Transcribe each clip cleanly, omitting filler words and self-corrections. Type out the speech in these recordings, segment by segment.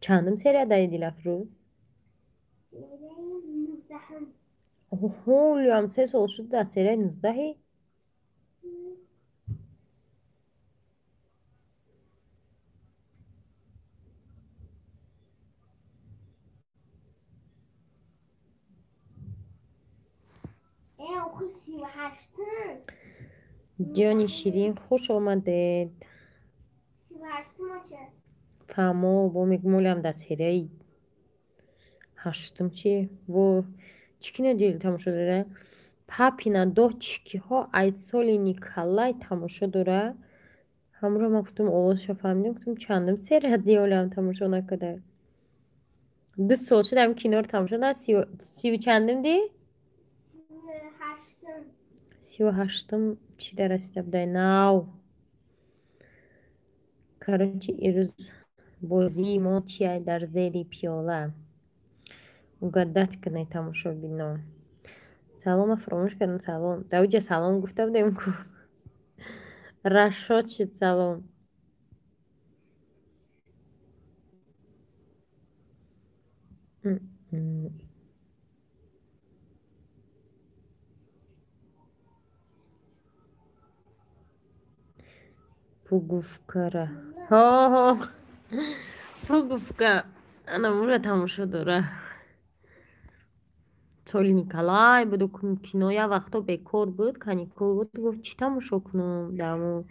Чандум серия даи Дилафрӯз? Серияи 19-ум. Оҳо, ҳолиам 3 сол шуд, дар серияи 19-ӣ? Охи 38-ум. Ҷони ширин, хуш омадед. 38-ум оча. Фаҳмо, бо мегӯм, ҳолиам дар серияи ҳаштум чи? Во чӣ кино дил тамошо дора? Папина дочкиҳо ай соли Николай тамошо дора. Ҳамро ман гуфтум, овозшо фаҳмидам, гуфтум, чандум серия ди ҳолиам тамошо накарда? 2 сол шуд ҳамин киноро тамошо на. Сиву чандум ди? 38-ум. 38-ум чӣ дар расида будай нав? Короче, ирӯз бозии мо чия дар зери пиёла? Угадать кунед, тамошобино. Салома фаромӯш кардам, салом. Дар уҷа салом гуфта будем ку. Рашод шуд салом. Пуговкара. Ҳо, пуговка. Ана мура тамошо дора. Соли Николай буду кино, як вақто бекор буд, каникул буд, гуфт, чӣ тамошо кунам? Дар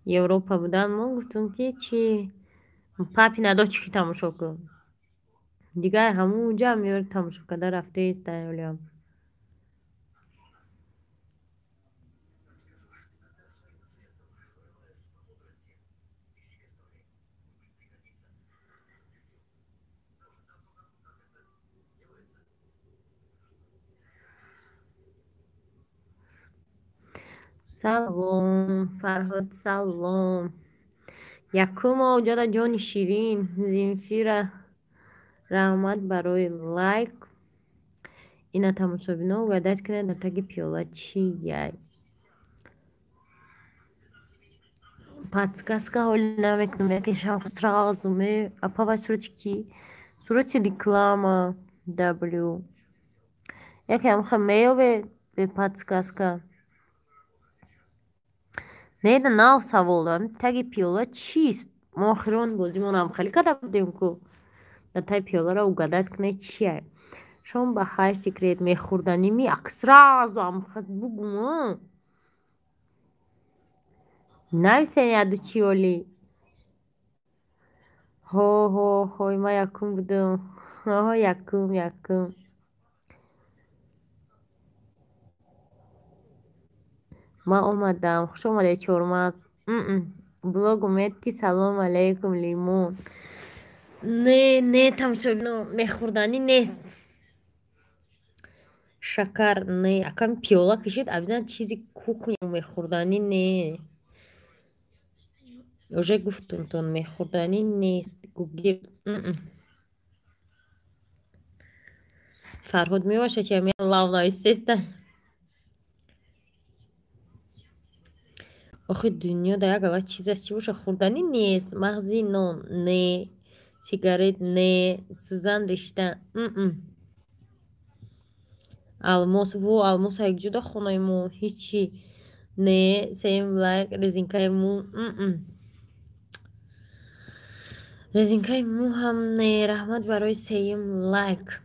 Европа будан мо гуфтум, ки чи папина дочки тамошо кун. Дигар ҳамунҷа меёр тамошо карда рафтаист ҳолиам. Салом, Фарҳод, салом. Якум оҷара, ҷони ширин, Зинфира, раҳмат барои лайк. Ина, тамошобино, угадать кунед, дар таги пиёла чияй? Подсказка ҳоли намекунам, якешам сразу ме апа, вай сурати ки? Сурати реклама W. Яке ҳамха меёве бе подсказка. Не, нав савол дорам. Таги пиёла чист? Мо охирон бозимонам хеле карда будем ку. Дар таги пиёларо угадать кунед, чия? Шом ба хайр, секрет мехӯрданими ак сразу амхаз бугум. Нависен яду чи оли. Ҳо, ҳо, ҳой, ман якум будам. Ҳо, якум, якум. Ман омадам. Хуш омадед, чормағз. Блог умед ки салом алейкум, лимон. Не, не, тамошобино, мехӯрданӣ нест. Шакар не, акам пиёла кишид, обязательно чизи кухня, мехӯрданӣ не. Уже гуфтумтон, мехӯрданӣ нест. Гугил. Фарҳод мебошад, чи ҳамин лав навистеста? Охи, дунё дар як ава чиз аст, чӣ боша, хӯрданӣ нест. Мағзи нон не, сигарет не, сӯзан ришта. Алмос, во, алмос якҷода хонаи мо ҳичи не. Сеюм лайк, резинкаи мӯ. Резинкаи мӯ ҳам не. Раҳмат барои сеюм лайк.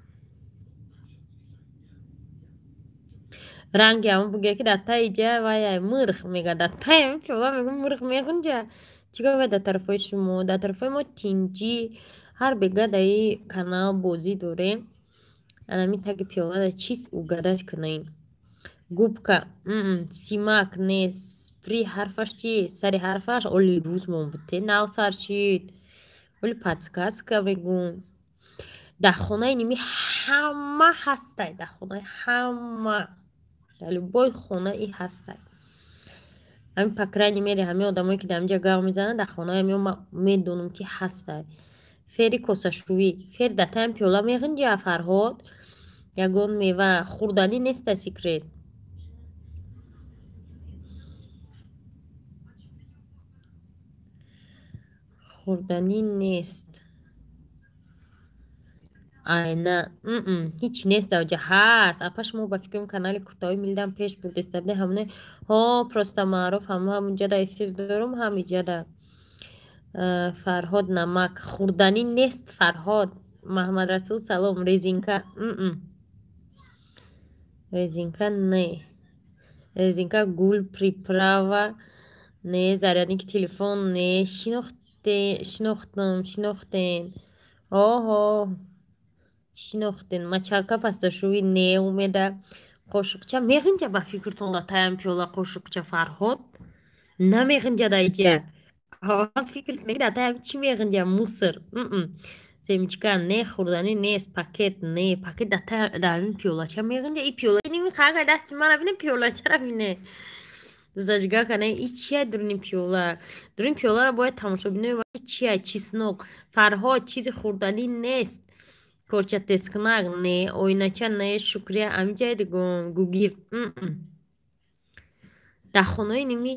Ранги ҳамон бугия, ки дар таи ҷа вай мирх мега, дар таи ҳамин пиёла мегӯм, мирх меғунҷа. Чӣ гап вай дар тарафҳои шумо? Дар тарафҳои мо тинҷӣ, ҳар бега даи канал бозӣ дорем. Анами таги пиёлада чист, угадать кунед. Губка, симак не, спри ҳарфаш чи? Сари ҳарфаш оли рӯзмон буд, те нав сар шид. Оли подсказка мегӯм. Дар хонаи ними ҳама ҳастай, дар хонаи ҳама. Дар любой хона и ҳастай. Ҳамин, по крайней мере, ҳамин одамое, ки дар инҷа гав мезананд, дар хонаи ҳамин ман медонам, ки ҳастай. Фери косашӯӣ. Фер дар таи пиёла меғинҷа, Фарҳод. Ягон мева хӯрданӣ неста, секрет. Хӯрданӣ нест. Айна ҳеч нест даоҷа ҳаст. Апа, шумо ба фикрам канали куртаҳои миллиам пеш бурдеста буде ҳамоне. Ҳо, просто маъруф ҳам ҳамунҷада эфир дорум, ҳам иҷада. Фарҳод, намак хӯрданӣ нест. Фарҳод Маҳмадрасул, салом. Резинка, резинка не, резинка гул, приправа не, зарядники телефон не. Шинохтам, шинохтен, оҳо, шинохтен. Мочалка пасташӯӣ не. Умеда, қошуқча меғинҷа ба фикртон латаям пиёла қошуқча? Фарҳод, намеғинҷа даиҷа. Фикр кунед, датаям чӣ меғинҷа? Мусор, семечка не, хӯрданӣ нест. Пакет не, пакет дар ҳамин пиёлача меғинҷа? И пиёла ними хага дасти мара бине, пиёлачара бине. Зажигалка не. И чия дуруни пиёла? Дуруни пиёларо бояд тамошобинои чия? Чеснок. Фарҳод, чизи хӯрданӣ нест. Корча тезкунак не, оинача не. Шукрия, амиҷай дигум. Гугирд, дар хонаи ними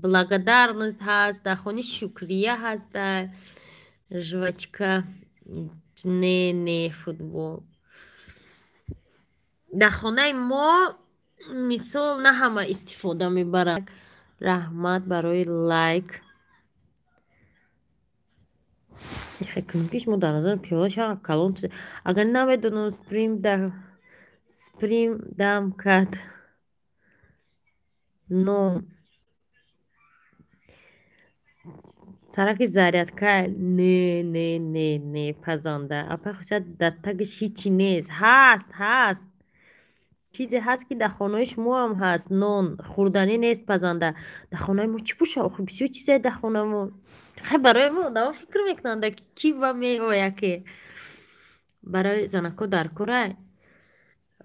благодарность ҳаст, дар хони Шукрия ҳаста. Жвачка не, не, футбол. Дар хонаи мо мисол на ҳама истифода мебаранд. Раҳмат барои лайк. Кунем ки шумо дар назар пиёла чақадр калон. Агар намедонам, сприм дам кард ном сараки зарядка не, не, не, не. Пазанда апа хушад, дар тагиш ҳичи нест. Ҳаст, ҳаст, чизе ҳаст, ки дар хонаи шумоам ҳаст. Нон хӯрданӣ нест. Пазанда, дар хонаи мо чӣ боша охи? Бисёр чизе дар хонамо. Хай, барои мо одамо фикр мекунанд, ки ба меоя, ки барои занако дар корай,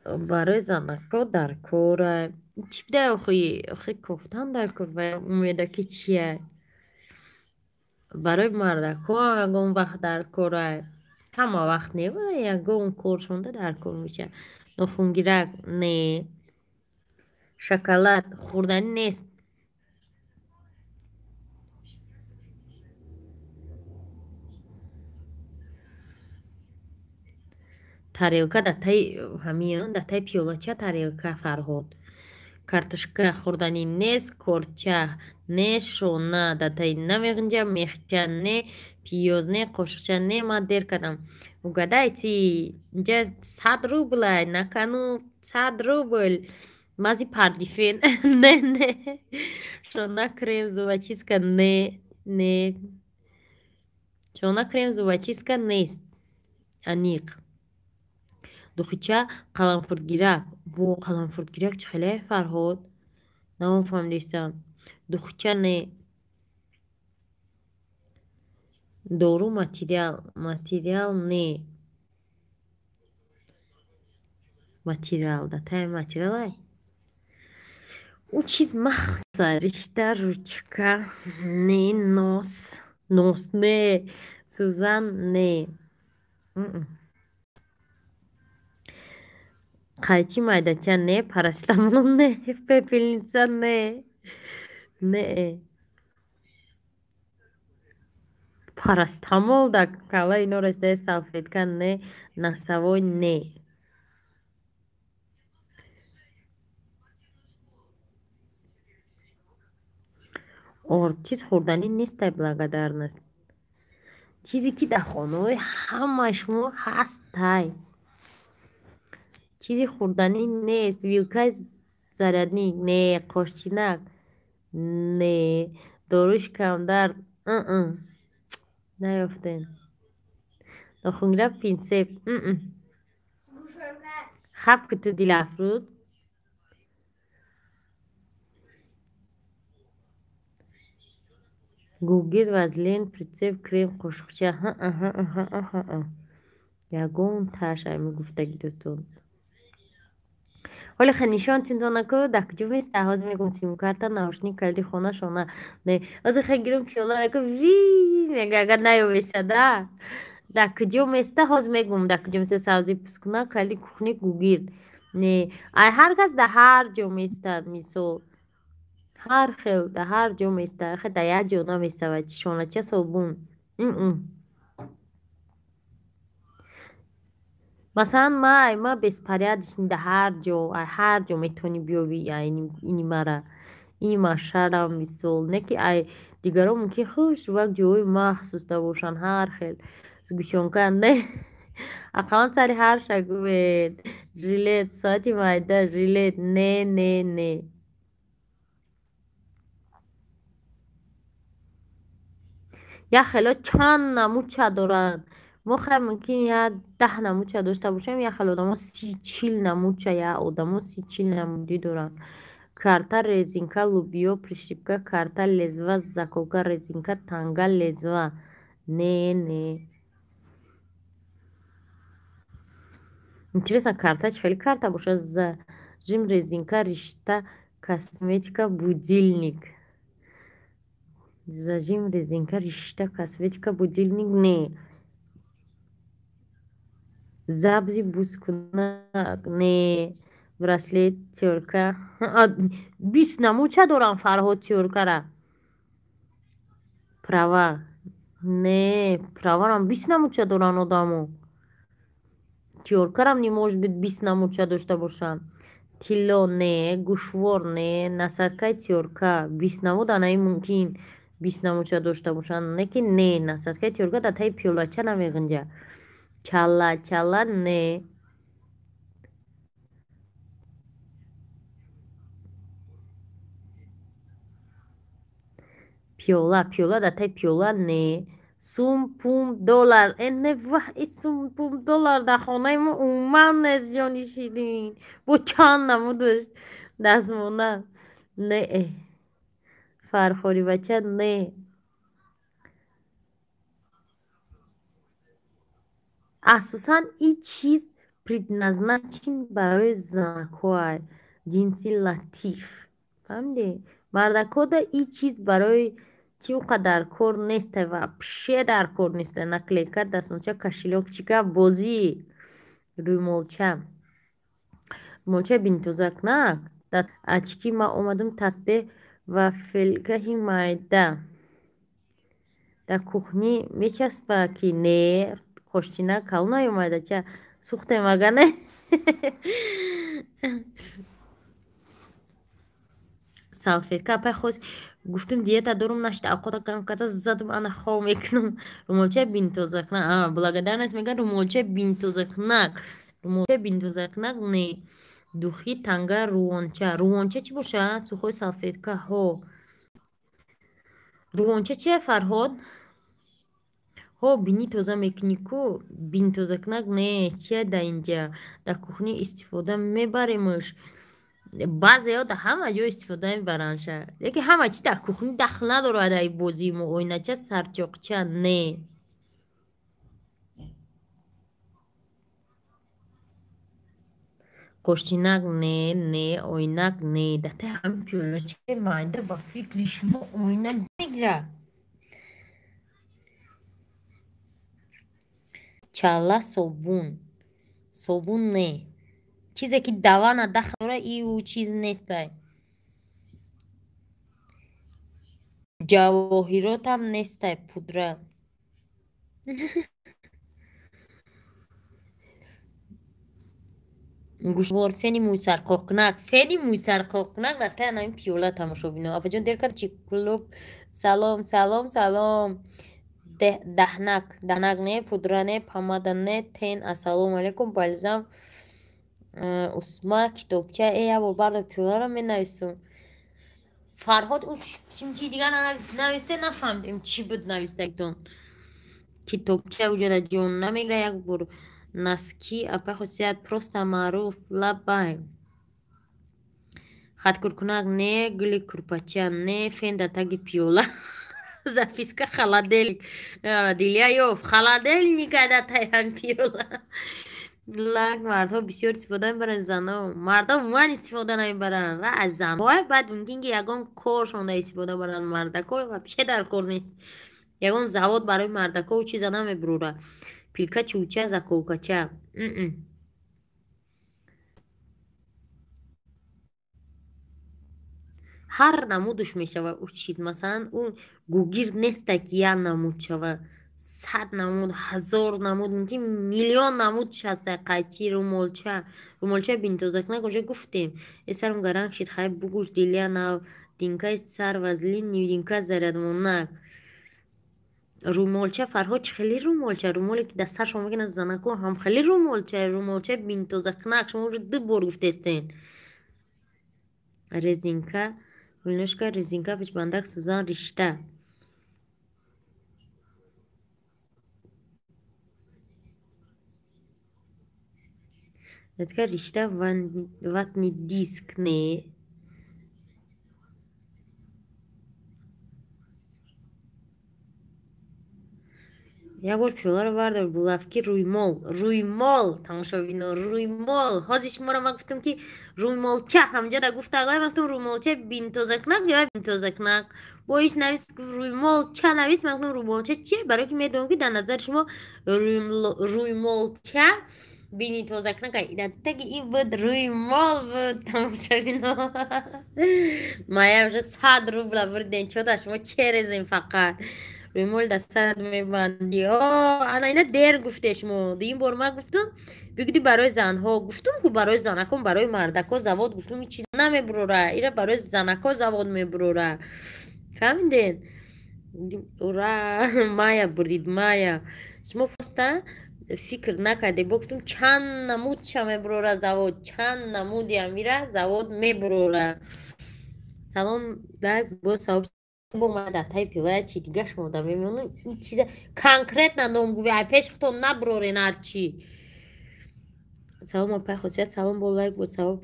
барои занако дар корай. Чӣ бидай охи? Охи, кофтан дар кор. Умеда, ки чия? Барои мардако ягон вақт дар корай, ҳама вақт не, ягон коршонда дар кор мешавад. Нохунгирак не, шоколад хӯрданӣ нест. Тарелка дар таи ҳамин, дар таи пиёлача тарелка. Фарҳод, картошка хӯрданӣ нест, корча не, шона дар таи намеғинҷа, мехча не, пиёз не, қошуқча не. Ман дер кардам. Угадайте, инҷа 100 рублай накану, 100 рубл. Мази пардифен не, не, шона, крем, зубочистка не, не, шона, крем, зубочистка нест, аниқ. Духича, қаламфуртгирак. Во, қаламфуртгирак чӣ хеле? Фарҳод, намефаҳмидистам. Духича не. Дору, материал, материал не, материал дар таи материалай ӯ чиз махсуса. Ришта, ручка не, нос, нос не, сӯзан не, қайчи майдача не, парацетамол не, пепельница не, не, парацетамол дар кала ино расида. Салфетка не, носовой не. Орд чиз хӯрданӣ нестай. Благодарность, чизе ки дар хонаҳои ҳамаи шумо ҳастай, чизи хӯрданӣ нест. Вилкаи зарядник не, қошчинак не, доруи шикамдард наёфтем, нохунгира, пинсет хаб ки ту дилафрӯз. Гугирд, вазлин, прицеп, крем, қошуқча. Ягон таш ами гуфтагӣ дӯстон. Ҳоле ха нишон тинтонаку, дар куҷо места? Ҳозир мегум. Симкарта, наушник, калиди хона, шона не. Ҳозир ха гирум пиёлараку, ви мега, агар наёвешада. Дар куҷо места? Ҳозир мегум, дар куҷо места. Савзи пускуна, калиди кухни, гугирд не. Ай, ҳар кас дар ҳар ҷо местад, мисол, ҳар хел дар ҳар ҷо места, хе дар як ҷо наместавад. Шонача, собун. Масалан, ма беспорядочный да ҳар ҷо, ҳар ҷо метавонӣ биёвӣ ини мара, ини машарам мисол. Не ки ай дигарон мумкин хуш вак ҷойҳои махсус да бошанд, ҳар хел. Сгущёнка не. Ақаллан сари ҳарша гӯед. Жилет, соати майда, жилет, не, не, не. Як хело чанд намудча доранд. Мо хай мумкин я 10 намудча дошта бошем, як хел одамо 30-40 намудча, я одамо 30-40 намудӣ доранд. Карта, резинка, лубиё, прищипка, карта, лезва, заколка, резинка, танга, лезва. Не, не. Интересно, карта чӣ хели карта бошад? Зажим, резинка, ришта, косметика, будильник. Зажим, резинка, ришта, косметика, будильник, не. Забзи, бузкунак, не. Браслет, тёрка. 20 намудча дорам, Фарҳод, тёркара. Права. Не, праварам 20 намудча доранд одамо. Тёркарам не может быть 20 намудча дошта бошанд. Тилло не, гӯшвор не, насадкаи тёрка. 20 намуд анаи мумкин 20 намудча дошта бошанд. Не ки не, насадкаи тёрка дар таи пиёлача намеғинҷа. Чала, чала не. Пиёла, пиёла дар таи пиёла не. Сум, пум, доллар. Э, не, ваҳ, и сум, пум, доллар дар хонаи мо умуман нест, ҷони ширин. Бо чанд намудаш дастмона. Не. Фархори бача не. Асосан ин чиз предназначен барои занакҳоа, ҷинси латиф. Фаҳмидӣ? Мардакҳода ин чиз барои чӣ он қадар кор нестай, вообще дар кор нестай. Наклейка, дастмолча, кошелёк, чӣ гап, бозӣ, рӯймолча. Рӯймолчаи бинтозакнак. Очки ма омадам, тасбеҳ ва фелкаҳи майда. Дар кухнӣ мечаспа ки не, қоштина калон наёмада, ча сӯхтем ага не? Салфетка апай хост, гуфтум диета дорум, нашта авқота кам карда задум, ана хов мекунам. Рӯмолчаи бинтозакнак. А, благодарность мегӯяд, рӯмолчаи бинтозакнак. Рӯмолчаи бинтозакнак не. Духи, танга, рувонча. Рувонча чӣ боша? Сухой салфетка, ҳо. Рувонча чия, Фарҳод? Ҳо, бинӣ тоза мекунӣ ку? Бинтозакнак не, чия дар инҷа? Дар кухнӣ истифода мебаремш. Баъзеҳо дар ҳама ҷо истифода мебарандша. Лекин ҳама чӣ дар кухнӣ дахл надорад ай бозии мо. Оинача, сарчоқча не. Қоштинак не, не, оинак не. Дар таи ҳамин пиёлачаи майда ба фикри шумо оина мегирад. Чала, собун. Собун не. Чизе ки давана дахл дорад, ӯ чиз нестай. Ҷавоҳиротам нестай, пудра. Гӯшвор, фени мӯйсарқоқнак. Фени мӯйсарқоқнак дар таи ҳамин пиёла тамошо бино. Апаҷон, дер кард чи клуб? Салом, салом, салом. Даҳнак, даҳнак не, пудра не, помада не, тен. Ассалому алайкум, бальзам, усма, китобча. Э, як бор бардор пиёларо менависум. Фарҳод, ӯ чӣ дигар нависте, нафаҳмидем чӣ буд навистагитон. Китобча уҷода ҷон намегира, як бор носки, апай хусусият просто маъруф, лабай. Хаткуркунак не, гули курпача не, фен дар таги пиёла. Записка, холодильник. Дилия ёфт, холодильника дар таи ҳамин пиёла. Лак, мардҳо бисёр истифода мебаранд, зано. Мардҳо умуман истифода намебаранд. Ва аз занҳо баъд мумкин ки ягон коршонда истифода баранд. Мардако вообще дар кор нест. Ягон завод барои мардако чиза намебурора. Пилка, чӯча, заколкача. Ҳар намудуш мешавад ӯ чиз. Масалан, ӯ гугирд неста ки як намуд шава. 100 намуд, 1000 намуд, мумкин миллион намуд шаста қайчи, румолча, румолча бинтозакнак уже гуфтем. Э сарм гаранг шид, хай бугӯш дилия нав, динкаи сар вазли нивдинка зарядмонак. Румолча Фарҳод чӣ хеле румолча? Румоле ки дар саршон мекунад занако ҳам хеле румолча, румолча бинтозакнак шумо уже ду бор гуфтестен. Резинка, гулношка, резинка, печбандак, сузан, ришта. Така ришта ватни диск не. Як бор пиёларо вардор булавки рӯймол, рӯймол тамошобино, рӯймол. Ҳозир шуморо ман гуфтам ки рӯймолча ҳамҷада гуфта, ағай ман гуфтам рӯймолча бинтозакнак ё бинтозакнак. Бо иш навис рӯймолча навис, ман гуфтам рӯймолча чие? Барои ки медонам ки дар назари шумо рӯймолча бини тозакнак дар таги ин буд рӯймол буд тамошобино. Мая уже 100 рубла бурден, чо дар шумо черезем фақат. Рӯймол дар сарат мебандӣ. О, ана ина дер гуфте шумо. Дуюм бор ман гуфтам, бигӯди барои занҳо. Гуфтум ку барои занакон, барои мардако завод гуфтум, ин чиз намебурора. Ира барои занако завод мебурора. Фаҳмиден? Ура, Мая бурдид, Мая. Шумо фоста фикр накарде, бо гуфтум чанд намудша мебурора завод, чанд намуди амира завод мебурора. Салом, дай бо савоб бо ма дар таи пилая чи дига шумо да мемонам, ин чиза конкретно номгӯвӣ, ай пеш худтон набурорен ҳарчи. Салом апай Хосият, салом бо лайк бо савоб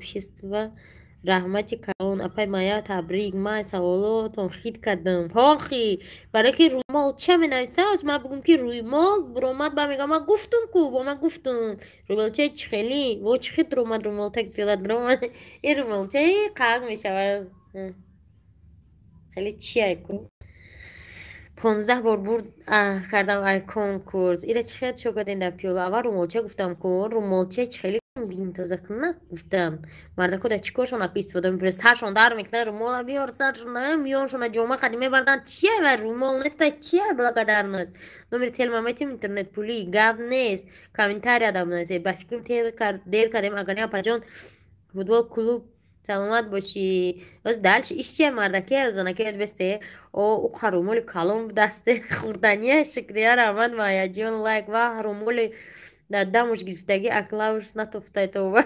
раҳмати калон апай Мая, табрик. Ман саволотон хит кардам. Ҳохи, барои ки рӯймол ча менависа, оз ман бигӯм ки рӯймол буромад, ба мегӯям ман гуфтум ку, бо ман гуфтум. Рӯймолчаи чӣ хелӣ? Во чӣ хит ромад рӯймол таги пиёлат ромад. Ин рӯймолчаи қақ мешавад. Хеле чия ку? 15 бор бурд кардам ай конкурс. Ира чӣ хел чо кардем дар пиёла? Аввал рӯмолча гуфтам ку, рӯмолчаи чӣ хеле бинтозакнак гуфтам. Мардако дар чӣ коршон аку истифода мебаранд? Саршон дар мекунанд, рӯмола биёр, саршон миёншона ҷома қадим мебарданд. Чия ва рӯмол неста, чия благодарность. Номери телма метим интернет пулӣ, гап нест. Комментария дам нависед. Ба фикрам дер кардем, агар не апаҷон футбол клуб саломат бошӣ. Оз дальше иш чия мардаке, занаке бесте. О, уқа рӯмоли калон дасте хӯрдания. Шукрия раҳмат Маяҷон лайк ва рӯмоли дар дамуш гирифтагӣ аклауш натофтай това.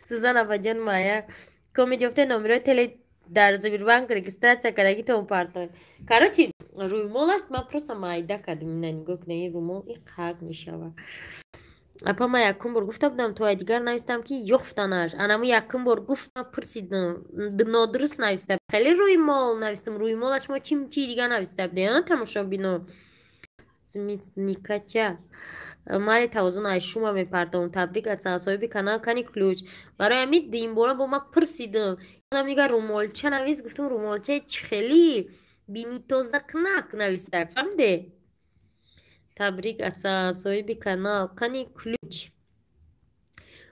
Сузан апаҷон Мая. Комеди ёфте номерои теле дар Сбербанк регистрация кардагитон партой. Короче, рӯймол аст, ман просто майда кардам. Ина нигоҳ кунед, ин рӯмол и қақ мешавад. Апа ман якум бор гуфта будам, то дигар навистам ки ёфтанаш. Анаму якум бор гуфтам, пурсидам, нодуруст нависта. Хеле рӯймол навистам, рӯймолаш мо чим чи дигар нависта будем, тамошобино. Смисникача. Мари тавозун ай шума мепардом. Табрик аз соҳиби канал кани ключ. Барои ҳамин дуюм бора бо ман пурсидам. Одам дигар рӯмолча навист, гуфтам рӯмолчаи чӣ хелӣ? Бини тозакнак нависта, фаҳмиде? Табрик аз соҳиби канал кани ключ.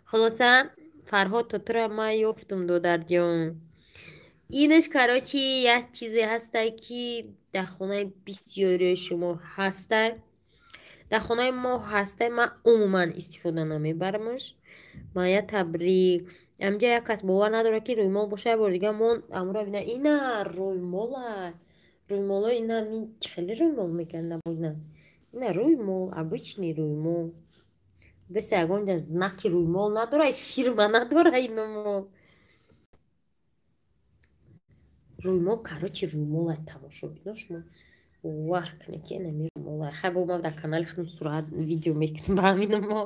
Хулоса Фарҳод то тура ман ёфтум додарҷон. Инаш короче як чизе ҳастай ки дар хонаи бисёриои шумо ҳастай. Дар хонаи мо ҳастай, ман умуман истифода намебарамаш. Мая табрик. Амҷа як кас бовар надорад ки рӯймол боша, як бор дига мо амро бина ина рӯймола. Рӯймоло ина мин чӣ хеле рӯймол мекунанд ина. Ина рӯймол, обычный рӯймол. Бес ягон ҷа знаки рӯймол надора, фирма надора иномо. Рӯймол, короче, рӯймол ай тамошобино шумо бовар кунед ки ина ми рӯймол ай. Хай бо ман дар канали худам сурат видео мекунам ба ҳаминомо.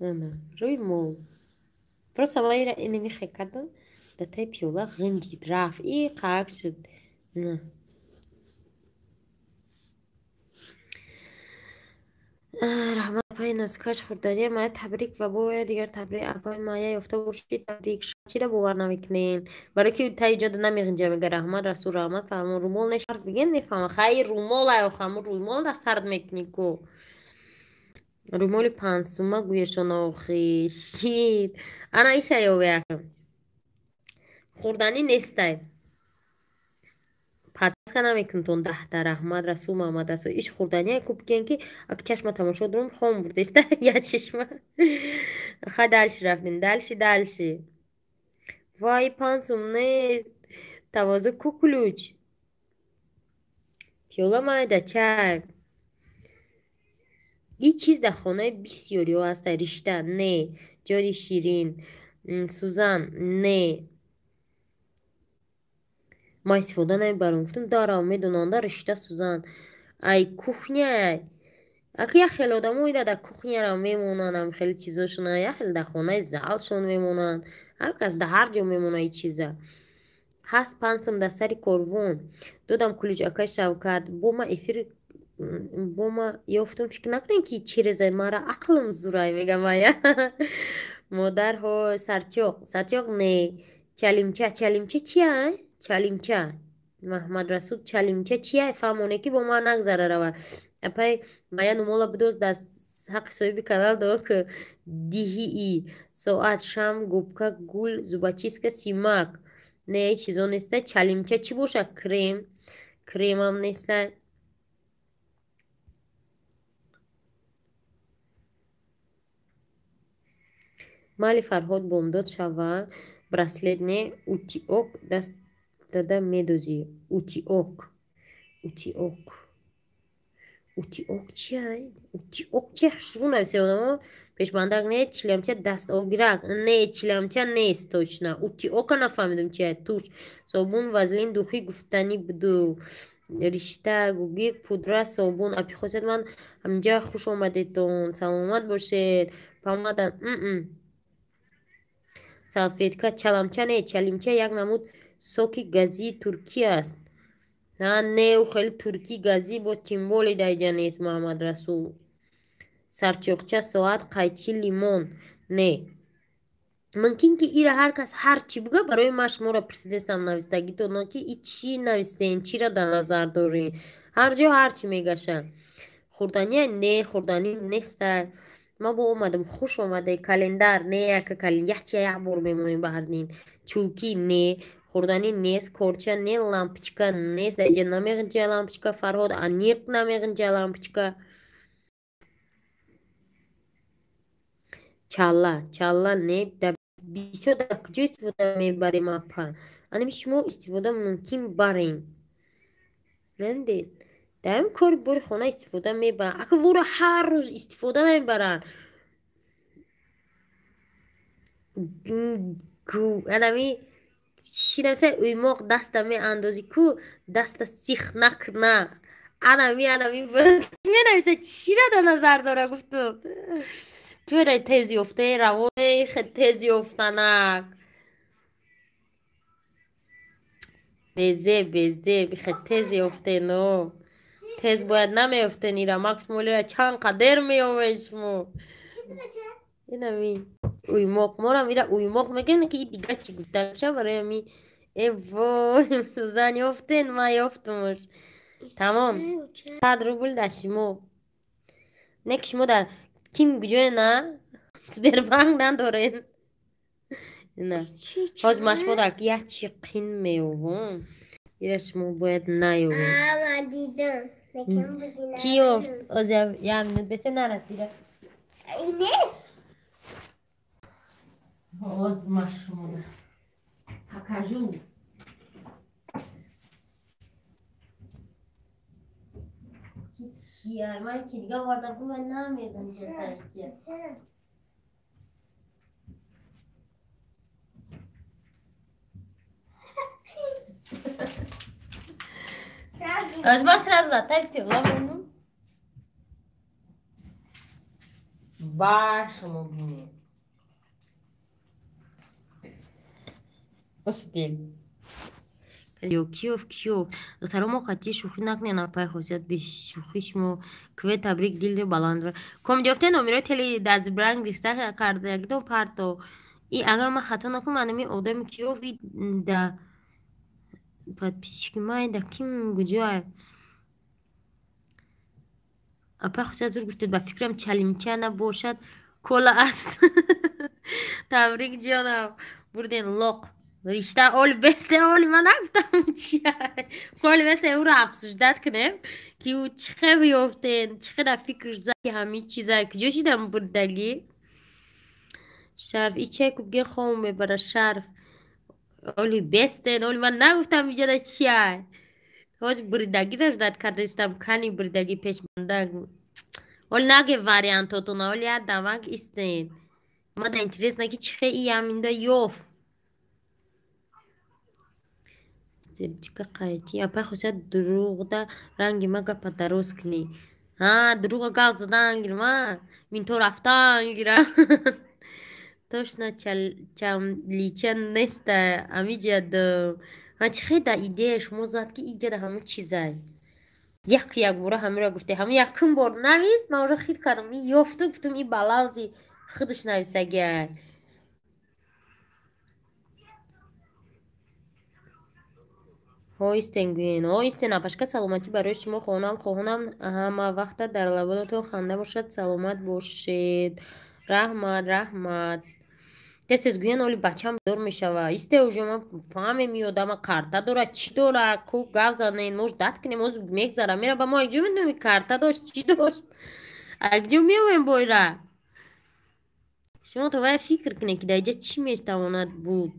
Ана рӯймол. Просто ман ира ина михе кардам, дар таи пиёла ғинҷид рафт, и қак шуд. На. Раҳмат апаи нозикаш хӯрдания Мая табрик ва боя дигар табрик апаи Мая ёфта бошӣ табрик. Чида бовар намекунем? Барои ки таи ҷода намеғинҷа мега раҳмат расул раҳмат фармон рӯмол не шарф биген мефаҳма. Хай рӯмол ай охо ҳамун рӯймол дар сард мекунӣ ку. Рӯмоли панҷсума гӯяшон охи шит. Ана иша ёве. Хӯрданӣ нестай. Намекунтон даҳта. Раҳмат, Расул Маҳмад Расул. Иш хӯрдания ку бигӯен, ки ак чашма тамошо дорум, хом бурдеста я чашма. Ха, дальше рафтем, дальше, дальше. Вай, 5 сум нест. Тавозу ку, ключ, пиёла, майда, чай. Ин чиз дар хонаи бисёриҳо ҳаста. Ришта не, ҷони ширин, сӯзан не. Ман истифода намебарам, гуфтам, дарам медонанда. Ришта, сӯзан, ай кухня. Ака, як хел одамо ида дар кухняра мемонанд, ам хеле чизошона, як хел дар хонаи залшон мемонанд. Ҳар кас дар ҳар ҷо мемона. И чиза ҳаст, 5 сум дар сари корвон додам. Ключ, акай Шавкат, бо ма эфир бо ма ёфтум. Фикр накунем, ки чирезай мара ақлм зурай, мегам. Ая модарҳо, сарчоқ, сарчоқ не, чалимча. Чалимча чия? Чалимча, Маҳмадрасул, чалимча чия? Фаҳмоне, ки бо ман нагзара рава. Апай мая нумола бидоз, даст ҳаққи соҳиби канал до ки диҳии. Соат, шам, губка, гул, зубочистка, симак не, чизо неста. Чалимча чӣ боша? Крем, кремам неста. Майли, Фарҳод, бомдод шава. Браслет не, утиок даст дада медозӣ. Утиок, утиок, утиок чия? Утиок чия? Шурӯъ нависе одамо. Пешбандак не, чилямча, дастогирак не, чилямча нест точно. Утиока нафаҳмидум чия. Туш, собун, вазлин, духи гуфтанӣ буду. Ришта, гугир, пудра, собун. Апи Хосият, ман ҳаминҷа, хуш омадедтон, саломат бошед. Помада, салфетка, чаламча не, чалимча як намуд соки газии туркӣ аст. Не, ӯ хеле туркӣ газӣ бо тимболи даиҷа нест, Маҳамадрасул. Сарчоқча, соат, қайчи, лимон не. Мумкин ки ира ҳар кас ҳар чӣ буга. Барои ман шуморо пурсидестам, навистагитон, ки и чӣ навистен, чиро дар назар дорӣ. Ҳар ҷо ҳар чӣ мегаша. Хӯрдания не, хӯрданӣ неста. Ман бо омадам, хуш омаде. Календар не, яка якча як бор мемонем ба ҳар дин. Чулкӣ не, хӯрданӣ нест, корча не, лампочка нест. Даиҷа намеғинҷа лампочка, Фарҳод, аниқ намеғинҷа лампочка. Чалла, чалла не. Бисёр дар куҷо истифода мебарем, апа? Анами шумо истифода мумкин барем, надидед, дар ҳамин кори бори хона истифода мебаранд. Ака, вора ҳар рӯз истифода мебаранд. Анами чӣ нависа? Уймоқ даста меандозӣ ку, даста сих накна. Анами менависа, чира дар назар дора, гуфтум. Чура тез ёфте, равоне тез ёфтанак. Безе, безе, бихе тез ёфте, но тез бояд намеёфтен ира. Ма гуфтум, олера чанд қадер меёвед шумо. Инами уймоқ морам, ира уймоқ мегӯям, ки и дига чӣ гуфта барои ами. Э вой, сӯзан ёфтен, ман ёфтумш. Тамом, 100 рубл дар шумо. Не ки шумо дар ким куҷое на Сбербанк надорен. На ҳозир ман шумо дар як чи қин меёвам, ира шумо бояд наёвед. Ки ёфт? Ҳозир як минут бесе нарасида. Нест. Ҳозир ман шумо покажу. Чия? Ман чи дига овардам, ку ман намедонам. Чаро? Сразу. Аз ман сразу затай пиёла монум. Ба шумо бинед. Устил. Ё киёв, киёв. Духтаро, мо хати шӯхӣ накунед, апай Хосият, бешӯхӣ шумо кве табрик дилди баланд. Ком ёфте номерои тели дазбранг риста кардагидо парто. И агар ман хато накунам, анами одами киёв и да подписчики ман да ким куҷоа? Апай Хосият, зур гуфтед, ба фикрам чалимча набошад, кола аст. Табрик, ҷонам, бурден лоқ. Ришта оли бесте, оли ман нагуфтам чия. Оли бесте ӯро обсуждать кунем, ки ӯ чӣ хел ёфтен, чӣ хел фикр зад, ки ҳамин чиза куҷо шидам бурдагӣ. Шарф ичай кубге хом мебара шарф. Оли бестен, оли ман нагуфтам иҷада чия. Ҳози бурдагиро ждать кардаистам, кани бурдагӣ пешмондаг. Оли наге вариантотона, оли як дамак истен. Мада интересно, ки чӣ хел и ҳаминда ёфт. Зебчика қайчи. Апай хосият дурӯғда ранги ма гапа дароз кунӣ. Ҳа, дурӯға гап задан гирам, а? Минто рафтан гирам. Точно чамлича неста амиҷад. Ҳа, чӣ хел да идея шумо зад, ки иҷада ҳамун чизай? Як якбора ҳаминро гуфте. Ҳамун якум бор навист, ман уже хит кардам. И ёфту гуфтум, и ба лавзи худаш нависагиай. Ҳоистен гӯен, ҳоистен апашка, саломатӣ барои шумо хонам, хоҳонам ҳама вақта дар лабонатон ханда бошад, саломат бошед. Раҳмат, раҳмат. Тез тез гӯян, оли бачам бедор мешава. Исте уже ма фаҳмем и одама карта дора, чӣ дора, ку гап занен, мо ждать кунем, оз мегзара, мера ба мо якҷо медонем карта дошт, чӣ дошт. Якҷо меоем бойра. Шумо то вая фикр кунед, ки дар иҷа чӣ метавонад буд.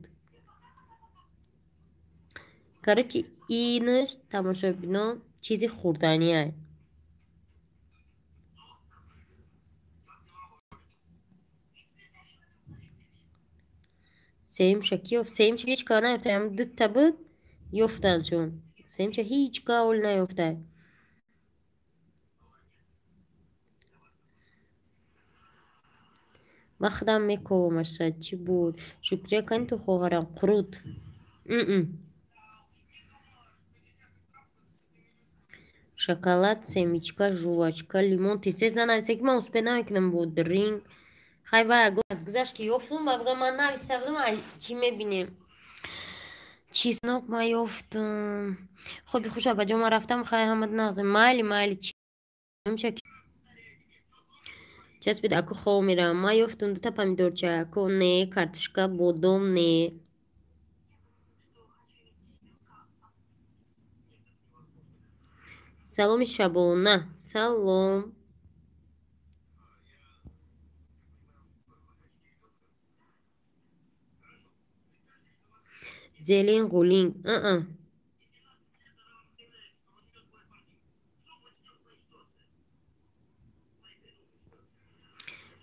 Короче, инаш тамошобино чизи хӯрданиай. Сеюмша ки ёфт? Сеюмша ҳеҷ кор наёфта, ҳам дута буд, ёфтанд чун. Сеюмша ҳеҷ кор оли наёфта. Ман худам мековамаша, чӣ буд? Шукрия кани ту хоҳарам, қурут. Шоколад, семечка, жвачка, лимон. Тез-тез нанависа, ки ман успеть намекунам бо дринг. Хай вай аз гузашт, ки ёфтум, ба буга ман нависта будам, ай чӣ мебинем? Чеснок ман ёфтум. Хоби хуш апаҷон, ман рафтам, хай ҳамад нағзе. Майли, майли, часпид, аку хов меравам. Ман ёфтум дута помидорча, аку не, картошка, бодом не. Саломи шабона. Салом. Зелин ғулинг.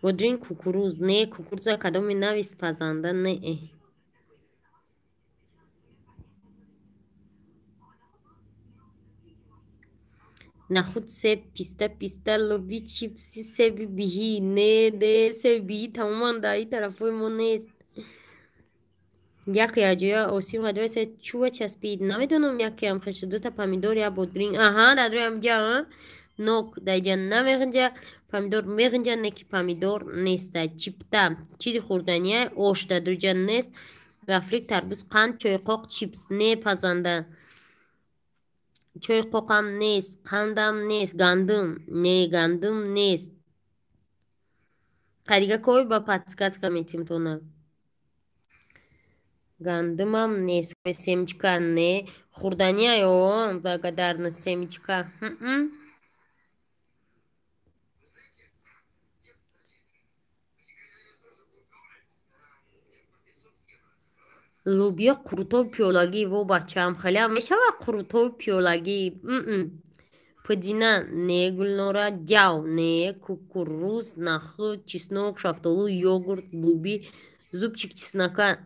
Бодринг кукуруз. Не, кукуруза кадоми навис пазанда не. Нахуд себ, писта, писта, лоби, чипси, себи биҳӣ. Не, не, себи биҳӣ тамоман дар ин тарафҳои мо нест. Яке аҷоя осим қадвеса чува часпид. Намедонам якеам хеша дута помидор, я бодринг. Аҳа, дар рӯям ҷа, нок дар иҷа намеғинҷа, помидор меғинҷа, не ки помидор неста. Чипта, чизи хӯрдания, ош дар дуҷа нест. Вафрик, тарбуз, қанд, чойқоқ, чипс не пазанда. Чойқоқам нест, қандам нест, гандум не, гандум нест. Қадига кой ба подсказка метим тона. Гандумам нест, семечка не, хӯрдания ё благодарность семечка. Лубиё қурутови пиёлагӣ, во бачаам, хелеам мешавад қурутови пиёлагӣ. Пудина не, Гулнора, ҷав не, кукуруз, нахӯд, чеснок, шафтолу, йогурт, луби, зубчик чеснока.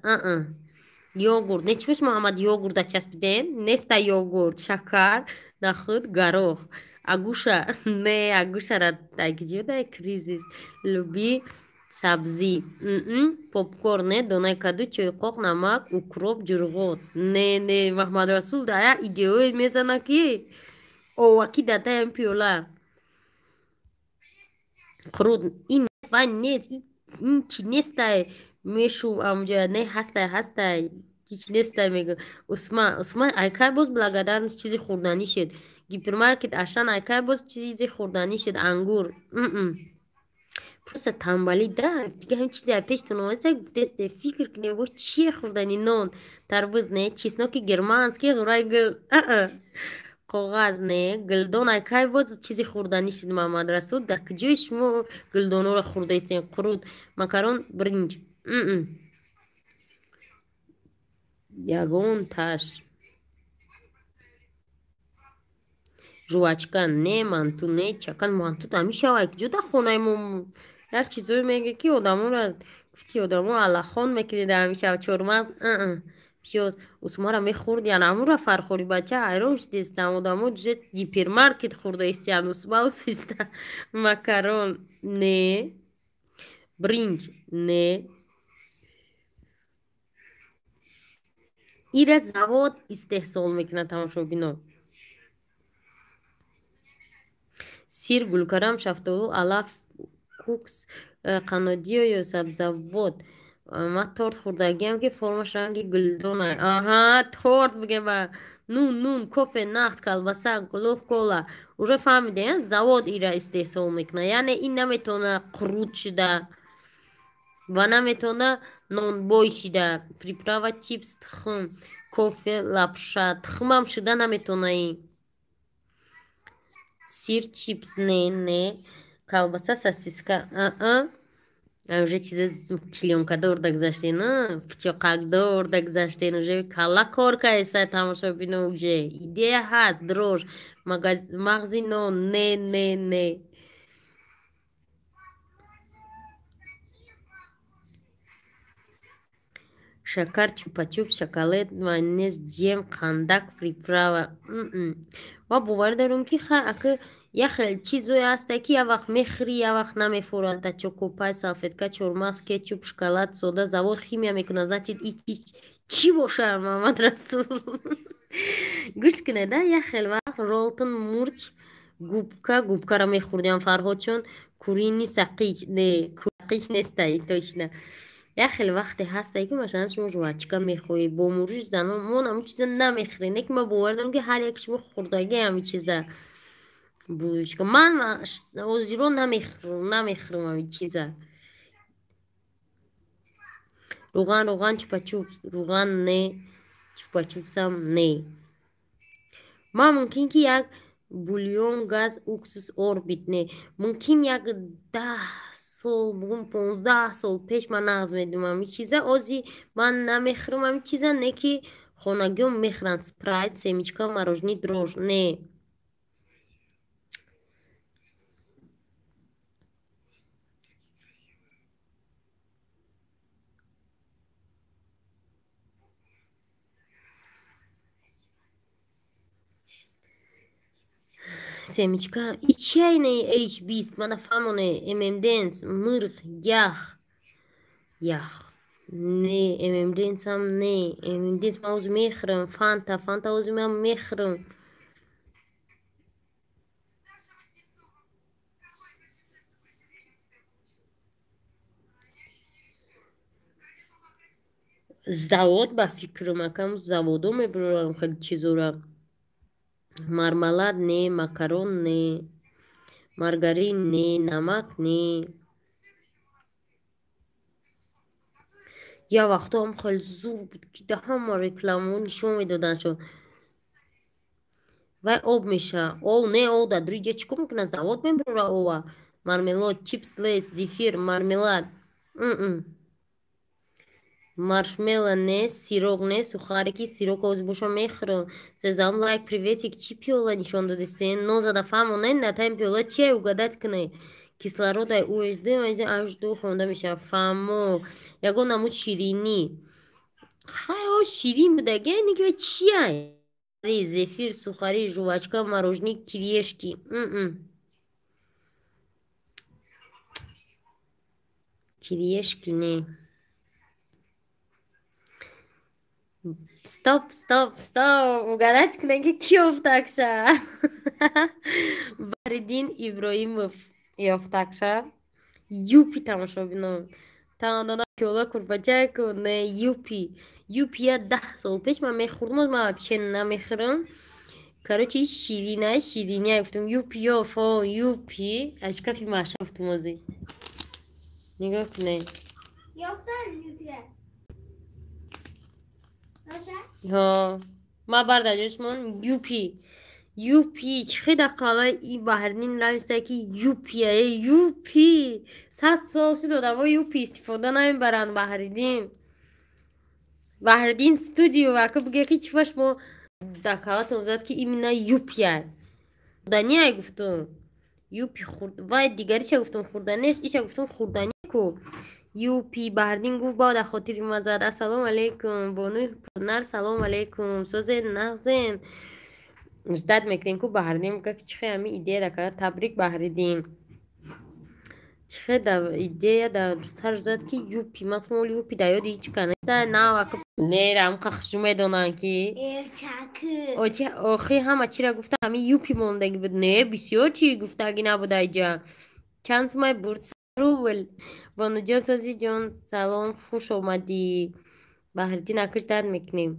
Йогурт. Не чӣ Муҳаммад йогурта часпидем? Неста йогурт, шакар, нахӯд, горох. Агуша не, агушара такҷода кризис. Луби, сабзӣ. Попкорн не, донаи каду, чойқоқ, намак, укроп, ҷурғот. Не, не, Маҳмадрасул дая идеое мезана, ки оваки датаям пиёла. Қурут ин вай нест, ин чӣ нестай? Мешу амҷа не ҳастай, ҳастай. Ҳеч нестай мега. Усман, Усман айкай боз благодарность чизи хӯрданӣ шед. Гипермаркет Ашан айкай боз чизи хӯрданӣ шед. Ангур. Просто танбалӣ да, дига ҳам чизе пештон омаста, гуфтесте, фикр кунем, во чие хӯрдани? Нон, тарбуз не, чесноки германский, ғурай гул, аа, коғаз не, гулдон. Ай кай боз чизи хӯрданӣ шуд, Муҳаммад Расул? Дар куҷои шумо гулдонҳоро хӯрдаистем? Қурут, макарон, биринҷ, ягон таш. Жвачка не, манту не, чакан манту ҳамишава куҷо дар хонаи мо? Як чизое мега, ки одаморо гуфти, одамо аллахон мекунед ҳамиша. Чормағз, пиёз, усмара мехӯрд, яна амура фархори бача ҳайрон шудестам. Одамо ҷузе гипермаркет хӯрда истиян, усма усиста. Макарон не, бринҷ не. Ира завод истеҳсол мекунад, тамошобино. Сир, гулкарам, шафтолу, алаф, кукс, қаннодиё ё сабзавот. Ман торт хӯрдагиам, ки формаш ранги гулдона. Аҳа, торт бигем ба нун, нун, кофе, нахт, колбаса, гулоб, кола. Уже фаҳмидем, завод ира истеҳсол мекунад, яъне ин наметавона қурут шуда ва наметавона нонбой шида. Приправа, чипс, тухм, кофе, лапша, тухмам шуда наметавона ин. Сир, чипс, не, не, колбаса, сосиска, аа, уже чиза клеёнкадор гузаштен, пичоқакдор гузаштен, уже калла кор кардеса, тамошобино, уже идея ҳаст. Дрожж, мағзи нон, не, не, не. Шакар, чупачуп, шоколад, майонез, ҷем, қандак, приправа. Ма боварӣ дорам, ки ака як хел чизое ҳасте, ки як вақт мехӯрӣ, як вақт намефурад. Да чокопай, салфетка, чормағз, кетчуп, шоколад, сода, завод химия мекунад, значит, и чӣ бошад, Муҳаммад Расул? Гӯш кунед, да, як хел вақт ролтон, мурч, губка, губкаро мехӯрдиам, Фарҳодчон, курини сақич, не, сақич нестай точно. Як хел вақте ҳасте, ки масалан шумо жвачка мехоҳед, бо муриш занон мо ҳамин чиза намехӯрем, не ки ман бовар дорам, ки ҳар як шумо хӯрдаги ҳамин чиза. Булочка ман озиро намехӯрам, намехӯрам ҳамин чиза. Руған, руған, чупачупс, руған не, чупачупсам не. Ман мумкин ки як бульон, газ, уксус, орбит, не. Мумкин як 10 сол, бугум 15 сол пеш ман нағз медумам ҳамин чиза, ози ман намехӯрам ҳамин чиза, не ки хонагиём мехӯранд. Спрайт, семечка, мороженое, дрожж, не. Семечка и чайнаи H20, мана фаҳмоне. ММДэнс, мирғ, ях, ях не, ММДэнсам не. ММДэнс ман ҳозир мехӯрам. Фанта, фанта ҳозир ман мехӯрам. Завод, ба фикрам, акам заводо мебарорам хеле чизора. Мармалад не, макарон не, маргарин не, намак не. Як вақтоам хеле зур буд, ки да ҳама рекламаҳо нишон медоданд. Вай об мешавад. Ов не, ов дар дури чӣ кор мекунад? Завод мебарора ова. Мармелод, чипс, лейс, зефир, мармелад, маршмелло не, сирок не, сухарики, сирок ҳозир боша мехӯрам. Сезам лайк, приветик. Чӣ пиёла нишон додистен? Нозада фаҳмонед, натаи пиёла чие, угадать кунед. Кислородай УСД H2 хонда мешавад. Фаҳмо, ягон намуд ширинӣ. Хай, о, ширин будаги, ниги чия? Зефир, сухари, жвачка, мороженое, кириешки. Кириешки не. Стоп, стоп, стоп, угадать кунед, ки кӣ ёфтакша. Баҳриддин Иброҳимов ёфтакша. Юпи, тамошобинон, таонона пиёла курпачаку, не, юпи. Юпи я 10 сол пеш ман мехӯрдам, ман вообще намехӯрам. Короче, ширина, шириня гуфтам, юпи ёф, о, юпи аз кафи маша гуфтам озӣ. Нигоҳ кунед. Ҳо, ма барда ҷошмон юпи. Юпи чӣ хел қалаи и Баҳриддин нависта ки юпи юпи. 100 сол шуд одамо юпи истифода намебаранд. Баҳриддин. Баҳриддин студио ака биге ки чӣ мо дар калатон зад ки именно юпи ай. Хӯрданӣ ай гуфтум. Юпи хурд вай дигариша гуфтум хӯрданиш, иша гуфтум хӯрданӣ ку. Юпи Баҳриддин гуфт ба дар хотири ма зад. Ассалому алайкум бонуи ҳунар, салому алайкум. Созен нағзен. Ждать мекунем ку Баҳриддин бигӯяд ки чӣ хел ҳамин идея карда. Табрик Баҳриддин. Чӣ хел идея дар сар зад ки юпи. Ман гуфтам оли юпи дар ёди ҳеҷ ка нест. Нав ака нера ҳамқа хушрӯ медонанд ки. Охи ҳама чиро гуфта ҳамин юпи мондагӣ буд. Не, бисёр чӣ гуфтагӣ набуд айҷа. Чанд сумай бурд? Рубл. Бонуҷон созиҷон салом, хуш омадӣ. Баҳриддин ака ждать мекунем.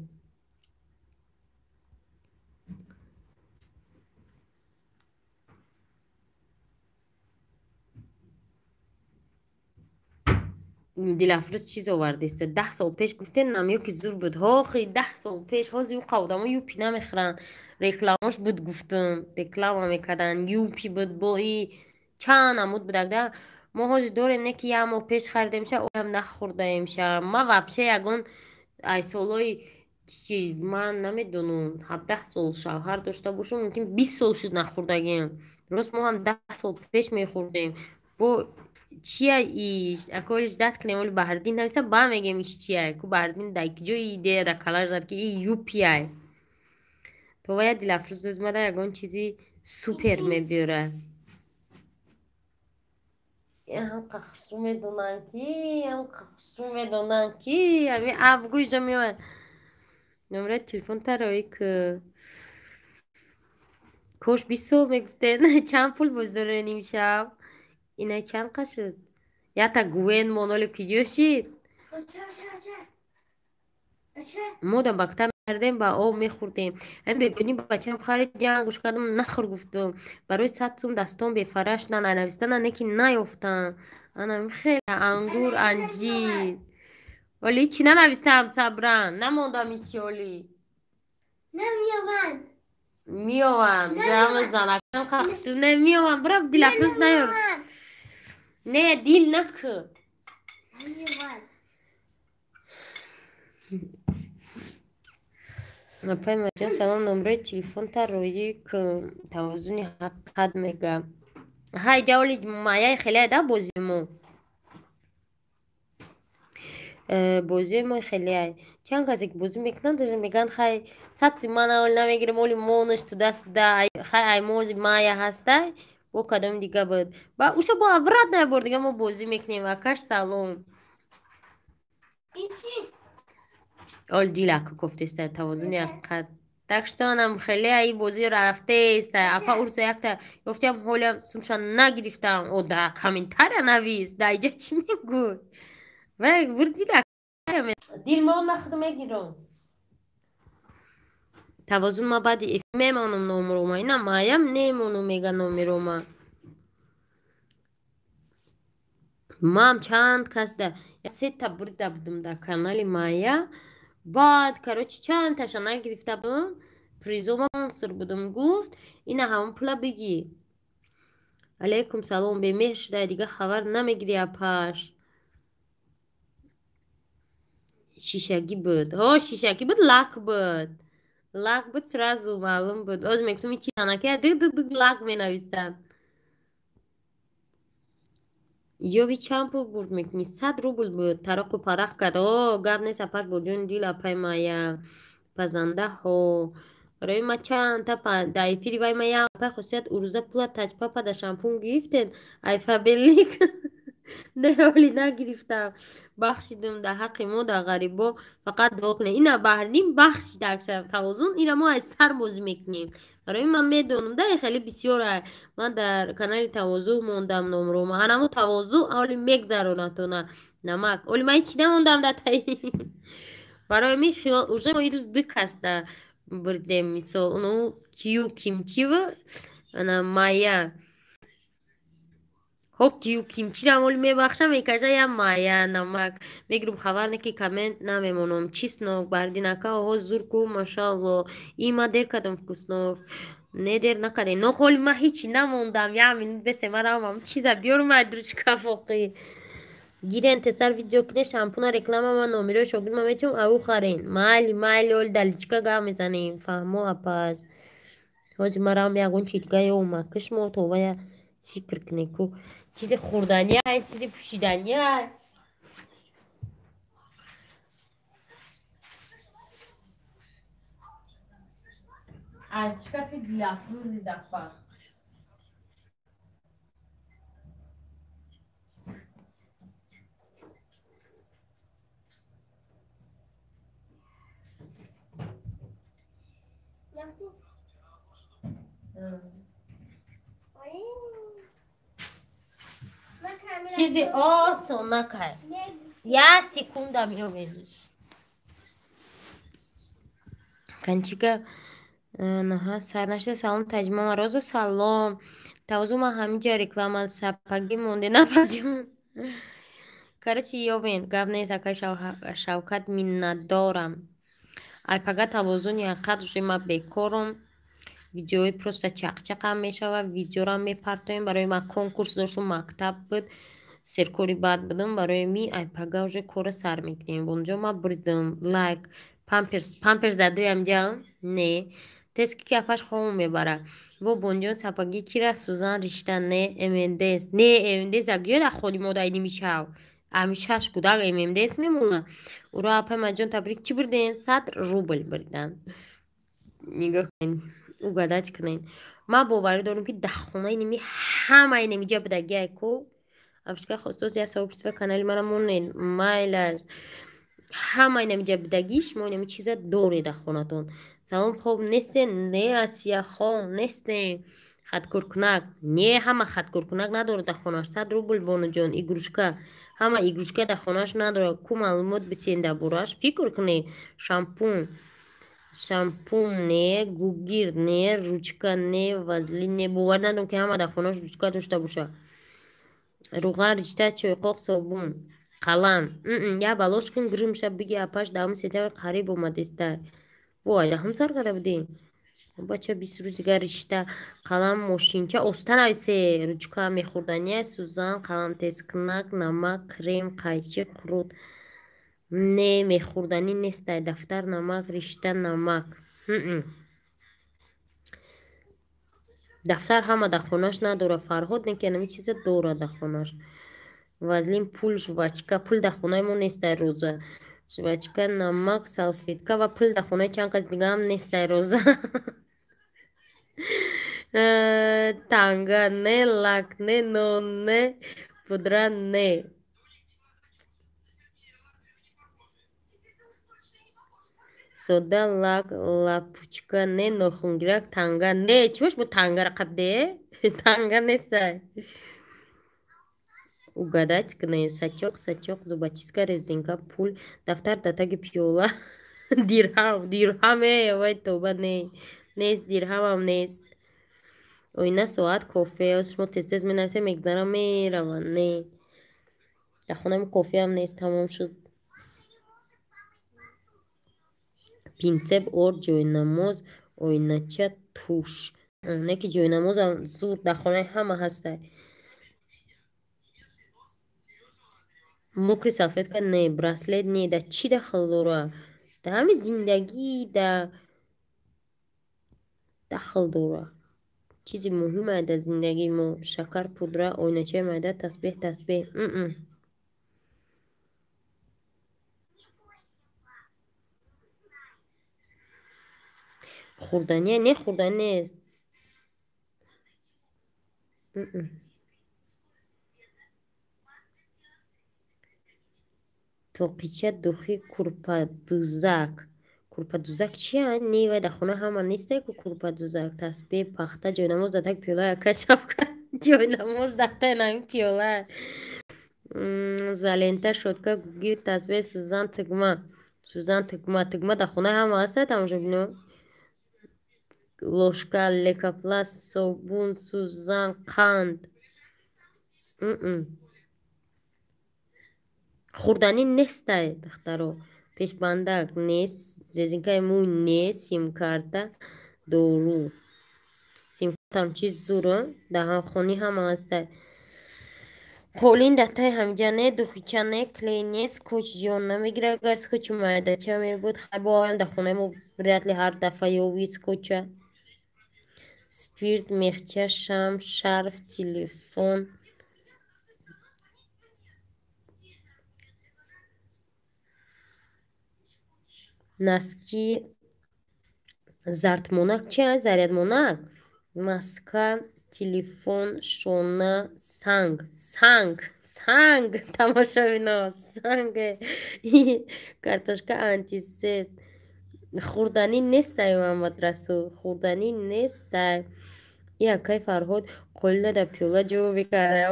Дилафрӯз чиз овардеста. 10 сол пеш гуфтен намё ки зур буд. Ҳохи 10 сол пеш ҳози ӯ одамо юпи намехӯранд. Рекламаш буд гуфтум. Реклама мекарданд. Юпи буд бо и чанд намуд будак да. Мо ҳозир дорем не ки як моҳ пеш харидемша, оям нахӯрдаемша. Ма вообще ягон ай солҳои ки ман намедонам 17 сол шавҳар дошта бошам, мумкин 20 сол шуд нахӯрдагием. Рост мо ҳам 10 сол пеш мехӯрдем. Бо чия иш? Ака оли ждать кунем, оли Баҳриддин нависа, ба мегем иш чия. Ку Баҳриддин дар ҷои идея дар калаш зад ки и юпи ай. То вая Дилафрӯз озмада ягон чизи супер мебиёрад. Ҳамқа хушрӯ медонанд ки, ҳамқа хушрӯ медонанд ки, ҳамин абгӯ иҷо меояд. Номраи телефон тароӣ ку. Кош 20 сол мегуфтен чанд пул боз дорен имшаб? Инай чанд қа шуд? Якта гувен моноли куҷо шид? Мо дар мактаб мехаридем, ба об мехӯрдем. Ҳамин бегонӣ бачаам харид, ҷанг гӯш кардам, нахӯр гуфтум. Барои 100 сум дастон бефара шуданд, ай навистана не ки наёфтам. Ана хеле ангур, анҷир. Оли ҳичи нанавистам сабран, намондам ҳичи оли. Намеёванд. Меёвам, ҷамъ занакам хушрӯ не меёвам, бирав Дилафрӯз наёр. Не, дил накӯ. Апай Маҷон салом, номраи телефон тароӣ ку. Тавозуни ҳақиқат мега. Ҳай ҷа оли маяи хеле да бозии мо. Бозиҳои мо хеле ай. Чанд касе ки бозӣ мекунанд, даже мегӯянд хай 100 сум ман оли намегирем, оли монаш туда сюда, хай ай мози мая ҳастай, бо кадоми дига буд. Ба уша бо обратно бор дига мо бозӣ мекунем. Акаш салом. Ол дилаку кофтеста тавозуни ҳақиқат. Так что анам хеле ай бозӣ рафтеста. Апа урса якта ёфтиам ҳолиам сумша нагирифтам. О да комментария навис. Да иҷа чӣ мегӯй? Вай бур дила дил мо нахд мегирам. Тавозун ма баъди эфир мемонам номерома. Ина маям немонам мега номерома. Мам чанд кас да сета бурда будам дар канали Майя. Баъд короче чанд таша нагирифта будам. Призома спонсор будам гуфт ина ҳамон пула бигӣ. Алайкум салом, бемеҳр шуда дига хабар намегирӣ апаш. Шишагӣ буд. Ҳо, шишагӣ буд, лак буд. Лак буд, сразу маълум буд. Оз мегуфтам ин чи танаки диг диг диг лак менавистанд. Ёви чанд пул бурд мекунӣ? 100 рубл буд. Тароқу парақ кард. О, гап нест апаш бо ҷони дил апай Майя. Пазандаҳо. Барои ма чандта дар эфири вай ма як апай хусусият урӯза пула таҷпапа да шампун гирифтен. Ай Фаберлик. Не, оли нагирифтам. Бахшидум дар ҳаққи мо дар ғарибо фақат дуо кунед. Ина Баҳриддин бахшида аксар тавозун ира мо аз сар бозӣ мекунем. Барои ман медонам да хеле бисёр ман дар канали тавозуъ мондам номрома. Ҳанамо тавозуъ оли мегзаронатона намак. Оли ман ҳичи намондам дар таи. Барои ми хиёл уже мо ирӯз ду кас да бурдем мисол оно кию кимчиву ана Майя. Ҳокию кимчирам оли мебахшам, мекаша я мая намак. Мегирум хабар не ки коммент намемонам. Чеснок, бардинака, оҳо зур ку, машалло. Има дер кардам вкуснов. Не дер накардем. Но холи ма ҳичи намондам. Я минут бесе ма равам чиза биёрум ай дручка фоқи. Гирен тестар видео кине шампуна реклама ма номерои шогирд ма метиҳам ау харен. Майли майли оли даличка гап мезанем. Фаҳмо апаз. Ҳози ма равам ягон чи дига ёма. Кишмо то вая фикр кунед ку. Чизи хӯрданӣ ай, чизи пӯшиданӣ ай. Аз шкафи Дилафрӯзи дафа. Чизи осон накай. Я секунда меомедиш. Канчика наҳа сар нашта. Салом таҷмама роза салом. Тавзу ма ҳамиҷа реклама сапаги монде напаҷум. Короче ёбен гап нест акай Шавкат миннатдорам. Айпага тавозун яқад уже ма бекорум. Видеои просто чақчақам мешава, видеорам мепартоем. Барои ма конкурс доштум, мактаб буд, серкори бад будам. Барои ми айпага уже кора сар мекунем. Бонҷо ма бурдам лайк, памперс, памперс дадуям ҷам? Не. Тест ки апаш хом мебара. Бо бонҷон сапаги кира сузан ришта не МНДС. Не МНДС агиё да холи мода ини мишав. Ами шаш кудак ММДС мемона. Ура апай маҷон табрик чӣ бурден? 100 рубл бурдан. Нигоҳ кунед. Угадать кунед. Ман боварӣ дорам ки дар хонаи ними ҳамаи немиҷа будагиай ку. Абшка хостоз я сообщество канали мара монед. Майлаш. Ҳамаи намиҷа будагиш мо инами чиза доред дар хонатон. Салом хоб нестен? Не Асия хоб нестем. Хаткоркунак. Не ҳама хаткоркунак надорад дар хонаш. 100 рубл бонуҷон игрушка. Ҳама игрушка дар хонаш надорад. Ку маълумот битиҳен дар борааш. Фикр кунед. Шампун. Шампун не, гугирд не, ручка не, вазлин не. Бовар надорам ки ҳама дар хонаш ручка дошта боша. Руған, ришта, чойқоқ, собун, қалам. Я балош кун гирмша биги апаш даҳуми сентябр қариб омадеста. Вой, даҳум сар карда будем. Бача бист рӯз дигар ришта, қалам, мошинча, оста нависе, ручка мехӯрдания, сӯзан, қалам тезкунак, намак, крем, қайчи, қурут. Не, мехӯрданӣ нестай. Дафтар, намак, ришта, намак. Дафтар ҳама дар хонаш надорад. Фарҳод не ки ҳамин чиза дорад дар хонаш. Вазлин, пул, жвачка. Пул дар хонаи мо нестай роза. Жвачка, намак, салфетка ва пул дар хонаи чанд кас дигаам нестай роза. Танга не, лак не, нон не, пудра не. Сода, лак, лапучка не, нохунгирак, танга не. Чӣ бош бо танга рақабде? Танга нестай. Угадать кунед. Сачок, сачок, зубочистка, резинка, пул, дафтар дар таги пиёла. Дирҳам, дирҳам э, вай тоба не. Нест, дирҳамам нест. Оина, соат, кофе. Шумо тез-тез менависед, мегзарам, мераванд. Не. Дар хонаи кофеам нест, тамом шуд. Пинцет, орд, ҷойнамоз, оинача, туш. Не ки ҷойнамозам зуд дар хонаи ҳама ҳастай. Мокрый салфетка не, браслет не. Дар чӣ дахл дорад? Дар ҳамин зиндагӣ да дахл дорад. Чизи муҳиме дар зиндагии мо. Шакар, пудра, оиначаи майда, тасбеҳ, тасбеҳ. Хӯрдания не, хӯрданӣ нест. Тоқича, духи, курпадузак. Курпадузак чия? Не, вай дар хона ҳама нестай ку курпадузак. Тасбеҳ, пахта, ҷойнамоз дар таги пиёла яка шапка. Ҷойнамоз дар таги ҳамин пиёла. Залента, щётка, гугирд, тасбеҳ, сӯзан, тугма. Сӯзан, тугма. Тугма дар хонаи ҳама ҳастай тамошобино? Ложка, лейкопласт, собун, сӯзан, қанд. Хӯрданӣ нестай, духтаро. Пешбандак нест, резинкаи мӯй нест, симкарта, дору. Симкартам чиз зур, даҳанхонӣ ҳама ҳастай. Қолин дар таи ҳамиҷа не, духича не, клей не, скотч ҷон намегирад. Агар скотчи майдача мебуд, хай боам дар хонаи мо вряд ли ҳар дафъа ёви скотча. Спирт, мехча, шам, шарф, телефон. Носки, зардмонак чи аст? Зарядмонак, маска, телефон, шона, санг, санг, санг, тамошобино, санг, картошка, антисепт. Хӯрданӣ нестай, Муҳаммадрасул, хӯрданӣ нестай. И акай Фарҳод қолина дар пиёла ҷо мекарда.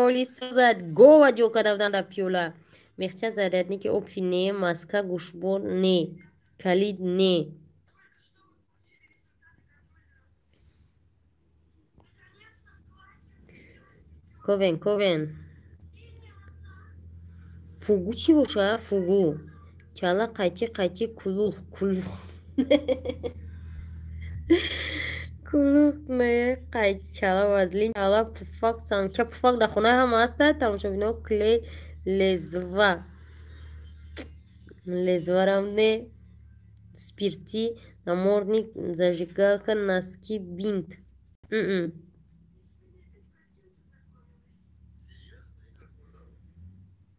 Оли созад, гова ҷо карда буданд дар пиёла. Мехча, зарядники опши не, маска, гӯшбор не, калид не. Ковен, ковен. Фугу чӣ боша? Фугу. Чала, қайчи, қайчи, кулух, кулух. Кулух не, қайчи, чала, вазлин, чала, пуфак, сангча, пуфак дар хонаи ҳама ҳаста, тамошобино, клей, лезва. Лезварам не. Спирти, намордник, зажигалка, носки, бинт.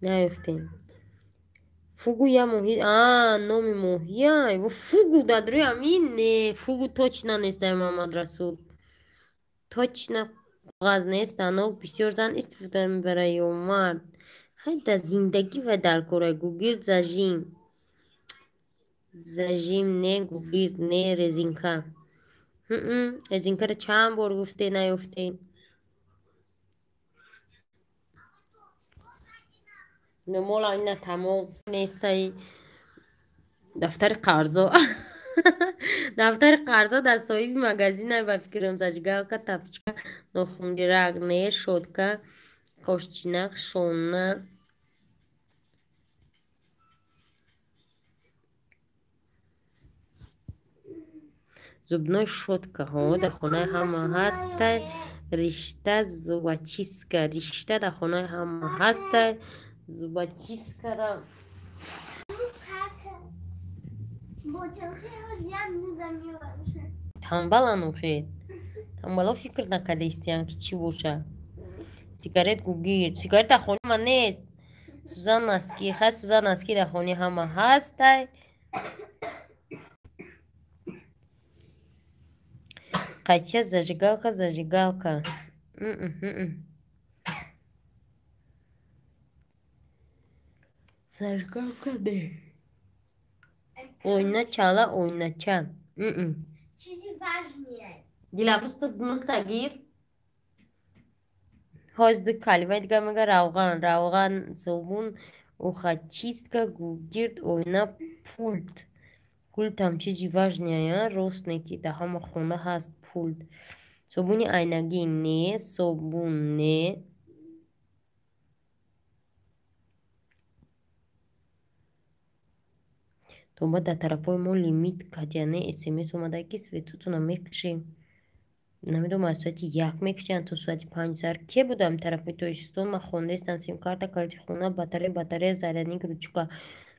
Наёфтем. Фугу я моҳӣ, а номи моҳия. Фугу дар рӯи ҳамин не, фугу точно нестай, Муҳаммадрасул. Точно қоғаз нест, анок бисёр зан истифода мебарад ё мард. Хай дар зиндагӣ ва дар кора гугирд, зажим. Зажим не, гугирд не, резинка. Резинкаро чанд бор гуфте, наёфтем. Мола ина тамом нестай. Дафтари қарзо. Дафтари қарзо дар соҳиби магазина ба фикрам. Зажигалка, тапчка, нохунгирак не, шотка, қошчинақ, шона. Зубной щётка ҳо дар хонаи ҳама ҳастай. Ришта, зубочистка, ришта дар хонаи ҳама ҳастай. Зубочисткара тамбалан охе. Тамбало фикр накардаистиян ки чӣ боша. Сигарет, гугирд. Сигарет дар хонаи ҳама нест. Сузан, носки, хай сузан, носки дар хонаи ҳама ҳастай. Қайча, зажигалка, зажигалка. Зажигалка не. Ойна, чала, ойнача. Чизи важнее. Дилафрӯз нуқта гир. Ҳоз ду калимаи дигар мега: равған, равған, собун, ухочистка, гугирд, ойна, пульт. Пультам чизи важнее, рост не ки дар ҳама хона ҳаст пульт. Собуни айнагӣ не, собун не. Тоба дар тарафҳои мо лимит кардяне смс омада ки светутона мекушем. Намедонам аз соати 1 мекушанд то соати 5 сар. Ке будам тарафи Тоҷикистон, ман хондаистам, симкарта, калити хона, батарея, батарея, зарядник, ручка.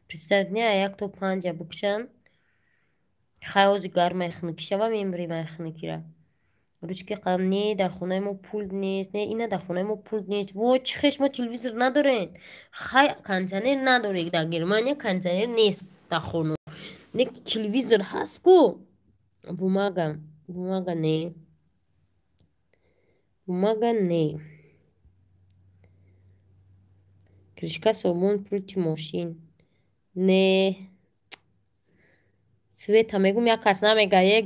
Представь, не, 1 то 5 бикушанд. Хай ҳози гармай хунукӣ шава, мемирем ай хунукира. Ручки, қалам не, дар хонаи мо пулт нест, не, ина дар хонаи мо пулт нест. Во, чӣ хеш мо телевизор надорем? Хай кондиционер надорем, дар Германия кондиционер нест дар хона. Не, телевизор ҳаст ку. Бумага, бумага не. Бумага не. Крышка, собун, пулти мошин. Не. Света мегум, як кас намега, як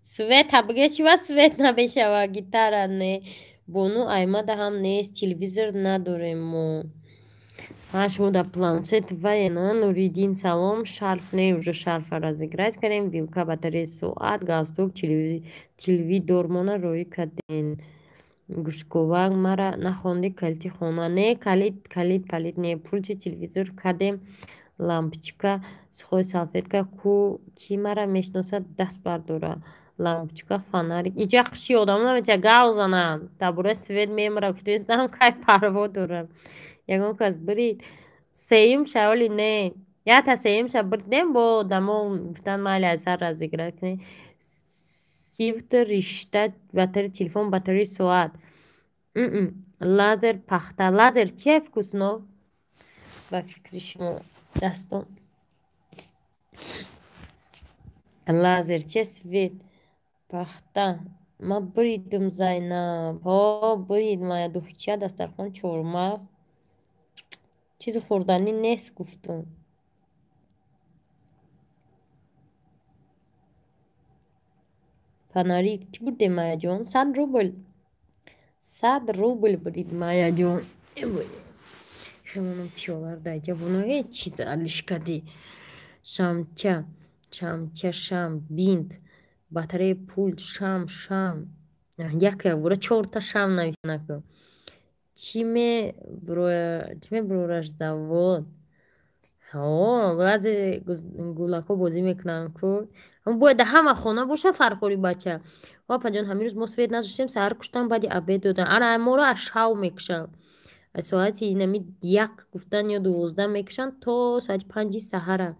света биге, чӣ ва свет намешава, гитара не. Бону аймада ҳам нест, телевизор надорем мо. Ҳа, шумо дар планшет ваена. Нуриддин, салом, шарф не, уже шарфа разыграть кардем, вилка, батарея, соат, галстук, телевидормона роӣ кардем. Гӯшковак мара нахонди калити хона. Не, калит, калит, палит не. Пулти телевизор кадем, лампочка, сухой салфетка. Ку ки мара мешиносад, даст бардора. Лампочка, фонарик. Иҷа хуши одам наметия гав занам. Дар бораи свет мемара гуфтестам, кай парво дорам. Ягон кас бирид. Сеюм шаволи не. Ята сеюмша бирдем, бо одамо гуфтан майли, аз сар разыграть кунем. Сифт, ришта, батареи телефон, батареи соат. Лазер, пахта. Лазер чия, вкусно? Ба фикри шумо, дастон. Лазер чия? Свет. Пахта. Ма бридум, Зайнаб. Ҳо, брид, мая духча, дастархон, чормағз. Чизи хӯрданӣ нест, гуфтум. Фонарик чӣ бурдем, Майяҷон? 100 рубл. 100 рубл бурдид, Майяҷон. Шумонам пиёлар даҷа буно ҳеҷ чиз алиш кардӣ. Шамча, шамча, шам, бинт, батарея, пулт, шам, шам. Як як бора чорта шам нависа накун. Чӣ мебурораш завод? Ҳо, баъзе гулакҳо бозӣ мекунанд ку. Бояд дар ҳама хона боша, фархори бача. Апаҷон, ҳамин рӯз мо свет надоштем, саҳар куштан, баъди обед додан. Ана моро аз шав мекушанд. Аз соати инами 1 гуфтан ё 12 мекушанд то соати 5-и саҳара.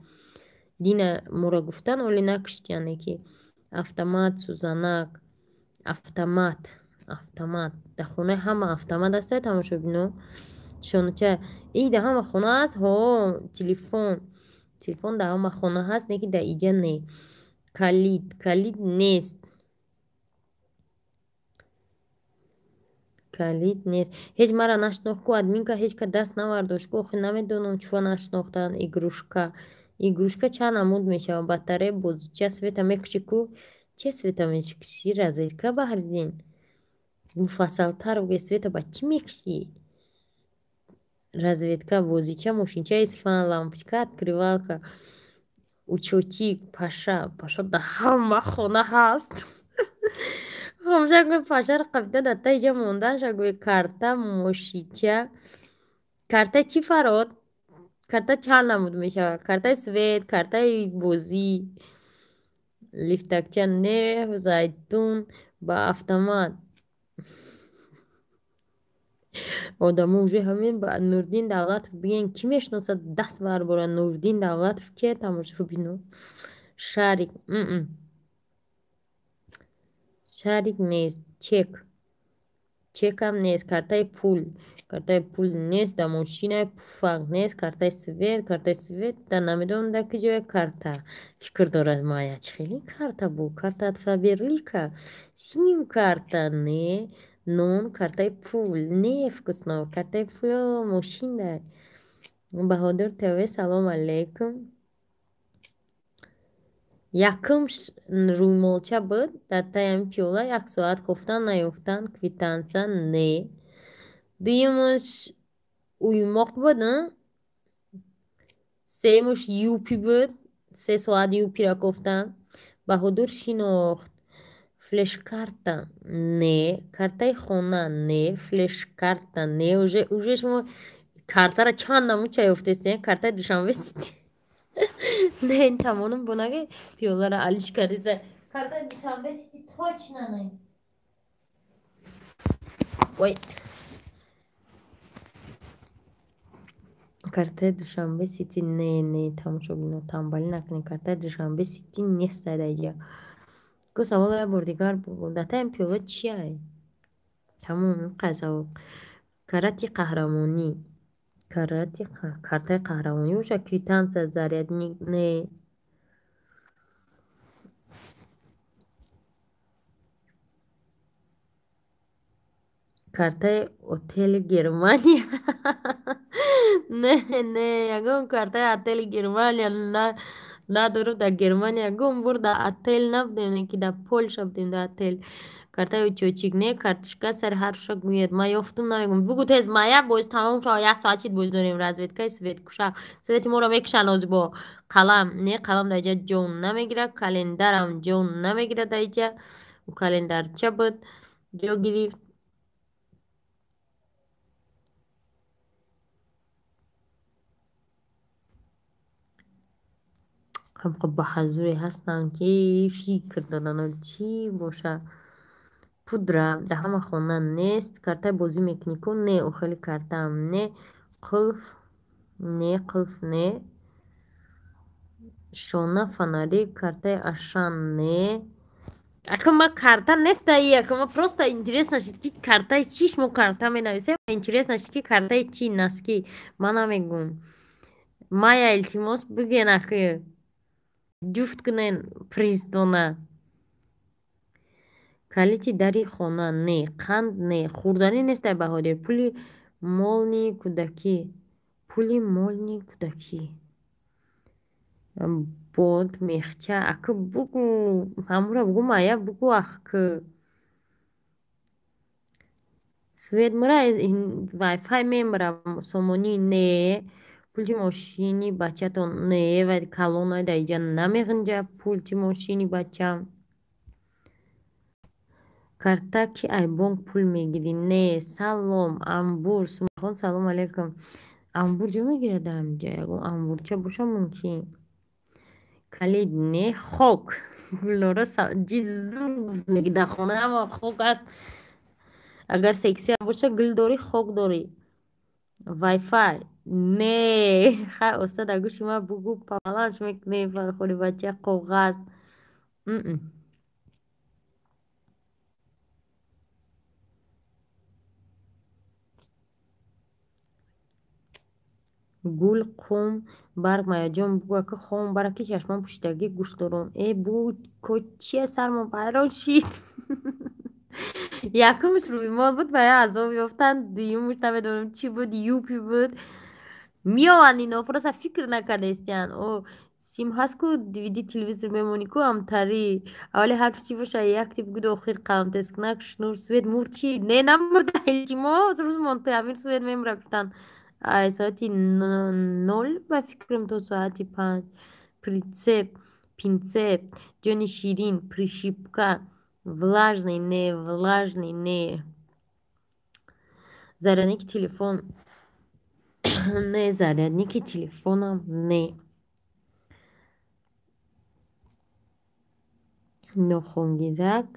Дина моро гуфтан, оле накушт, яъне ки автомат, сӯзанак, автомат, автомат. Дар хонаи ҳама автомат аста, тамошобино. Шонача и дар ҳама хона аст? Ҳо, телефон. Телефон дар ҳама хона ҳаст, не ки дар иҷа не. Калид, калид нест. Калид нест. Ҳеҷ мара нашинохт ку, админка ҳеҷ ка даст навардошт ку, охи намедонам чува нашинохтанд. Игрушка. Игрушка чанд намуд мешавад? Батарея, бозича, света мекушӣ ку? Че света мекушӣ? Розетка, Баҳриддин? Муфассалтар бигӯ, света ба чӣ мекушӣ? Разведка, бозича, мошинча, исфан, лампочка, открывалка, учётчик, паша. Паша дар ҳама хона ҳаст. Хомша гӯй, пашаро қабида дар таи ҷа мондаша гӯй. Карта, мошича. Карта чӣ, Фарод? Карта чанд намуд мешавад? Картаи свет, картаи бозӣ. Лифтакча не, зайтун ба автомат. Одамо уже ҳамин ба Нурддин Давлатов бигӯен, кӣ мешиносад, даст барборад. Нурддин Давлатов кие, тамошобино? Шарик. Шарик нест. Чек. Чекам нест. Картаи пул. Картаи пул нест, дар мошина пуфак нест, картаи свет, картаи свет да намедонам дар ки ҷое карта. Фикр дорад Майя, чӣ хеле карта бу? Карта от Фаберлика, сим карта не, нон, картаи пул не, вкусно, картаи пул мошина. Баҳодур ТВ, салом алейкум. Якум рӯймолча буд дар таи ҳамин пиёла, як соат кофтан наёфтан, квитансия не. Дуюмаш уймоқ буд, сеюмаш юпи буд, 3 соат юпира кофтан. Баҳодур шинохт. Флешкарта не, картаи хона не, флешкарта не. Уже шумо картара чанд намуд ча ёфтестен? Картаи Душанбе Сити не, тамоном бонаги пиёлара алиш кардеса. Картаи Душанбе Сити точно не. Ой, картаи Душанбе Сити не, не, тамошобино, тамбалӣ накунед, картаи Душанбе Сити нест дар иҷа. Ку савол як бор дигар бугӯ. Дар таи пиёла чиай? Тамом, қай савол. Карати қаҳрамонӣ. Карати картаи қаҳрамонӣ боша, квитансия, зарядник не. Картаи отели Германия не, не, ягон картаи отели Германия надорам. Дар Германия ягон бор дар отел набудем, ки дар Полша будем дар отел. Картаи учётчик не, карточка сари ҳарфша гӯяд. Ман ёфтум, намегӯм. Бугӯ тез, Майя, боз тамом шава, як соат чид боз дорем. Разведкаи светкуша. Свети моро мекушанд ҳозир бо қалам. Не, қалам дар иҷа ҷон намегирад, календарам ҷон намегирад дар иҷа. Календарча буд, ҷо гирифт. Ҳамқа баҳазуре ҳастанд, ки фикр доранд, чӣ боша. Пудра дар ҳама хона нест. Картаи бозӣ мекунӣ ку? Не, охели картаам не. Қулф не, қулф не. Шона, фонари, картаи Ашан не. Ака ма карта неста, ака ма просто интересно шид, ки картаи чӣ шумо карта менависем. Интересно шид, ки картаи чӣ носки. Ман намегум. Мая, илтимос, биген, ахи. Ҷуфт кунен призтона. Калити дари хона не, қанд не, хӯрданӣ нестай, Баҳодир. Пули молни кӯдакӣ, пули молни кӯдакӣ. Бод, мехча, ака бугу, ҳамура бугу, мая бугу, ах ки. Свет мура, вайфай мемура, сомонӣ не, пулти мошини бачатон не, вай калонай дар иҷа намеғинҷа пулти мошини бачам. Карта ки ай бонк пул мегирӣ? Не. Салом, амбур, Сумахон, салом алейкум. Амбур ҷо мегирад дар ҳамиҷа? Ягон амбурча боша мумкин. Калид не, хок. Гулнора ҷизур меги, дар хона ҳама хок аст. Агар сексиам боша, гул дорӣ, хок дорӣ. Вайфай не. Хай, оста дар гӯши ман бугу, паланш мекунӣ, фархори бача, коғаз. Гул, қум, барг, Маяҷон, бугу, ака, хом, бараки, чашмон пӯшидагӣ, гӯшт дорум. Э, бугу, ко чия, сармон вайрон шид. Якумш рӯймол буд, ва я азоб ёфтан, дуюмуш намедонам чӣ буд, юпи буд. Меованд ино, просто фикр накардестиян. О, сим ҳаст ку, DVD, телевизор мемонӣ ку, амтарӣ. Аввали ҳарфи чӣ боша, як тип бугуд, охир қалам тезкунак, шнур, свет мурд чӣ? Не, намурда, илтимос, рӯз монта, амир свет мемура гуфтанд. Ай соати 0 ба фикрам то соати 5. Прицеп, пинцеп, ҷони ширин, прищипка, влажный не, влажный не. Зарядники телефон не, зарядники телефонам не. Нохонгирак.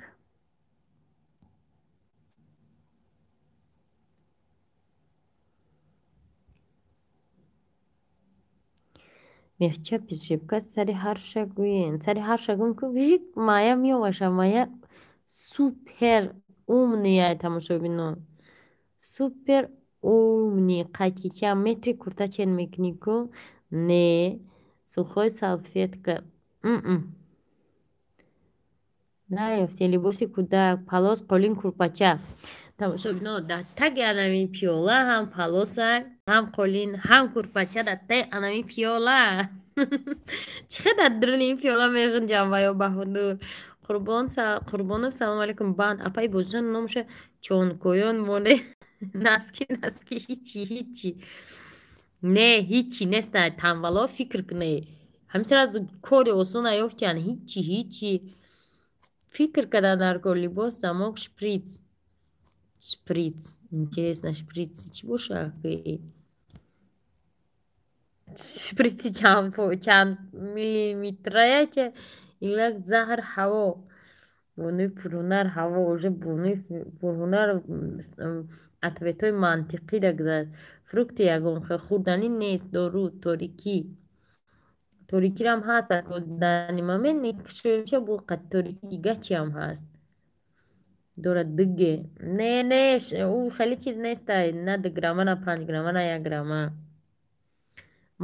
Мехча, прищепка, сари ҳарфша гӯен. Сари ҳарфша гӯем ку, вижик Мая меоваша. Мая супер умная, тамошобинон. Супер умный. Қайтича, метри курта чен мекунӣ ку? Не. Сухой салфетка. Наёфтем. Либоси кӯдак, палос, қолин, курпача. Тамошобинон, дар таги анами пиёла ҳам палоса, ҳам қолин, ҳам курпача дар таги анами пиёла. Чӣ хел дар дуруни ин пиёла меғинҷам ва ё Баҳодур. Қурбон, Қурбонов, салом алейкум. Банд, апаи бозиҷон номаша Чонкоён моне. Носки, носки, ҳичи, ҳичи. Не, ҳичи неста, танбало фикр кунед. Ҳамин сразу кори осон наёфтиян, ҳичи, ҳичи. Фикр кардан дар кор, либос, замок, шприц. Шприц. Интересно, шприц чӣ боша? Шприци чанд миллиметрая че? Илак, заҳр, ҳаво. Бонуи пурҳунар, ҳаво, уже бонуи пурҳунар ответҳои мантиқӣ дагзашт. Фрукти ягон хел хӯрданӣ нест, дору, торикӣ. Торикирам ҳаст, дани момент кушоимша бу қад торикӣ дига чиам ҳаст. Дорад дыге. Не, не, ӯ хеле чиз нестай, на 2 грамма, на 5 грамма, на 1 грамма.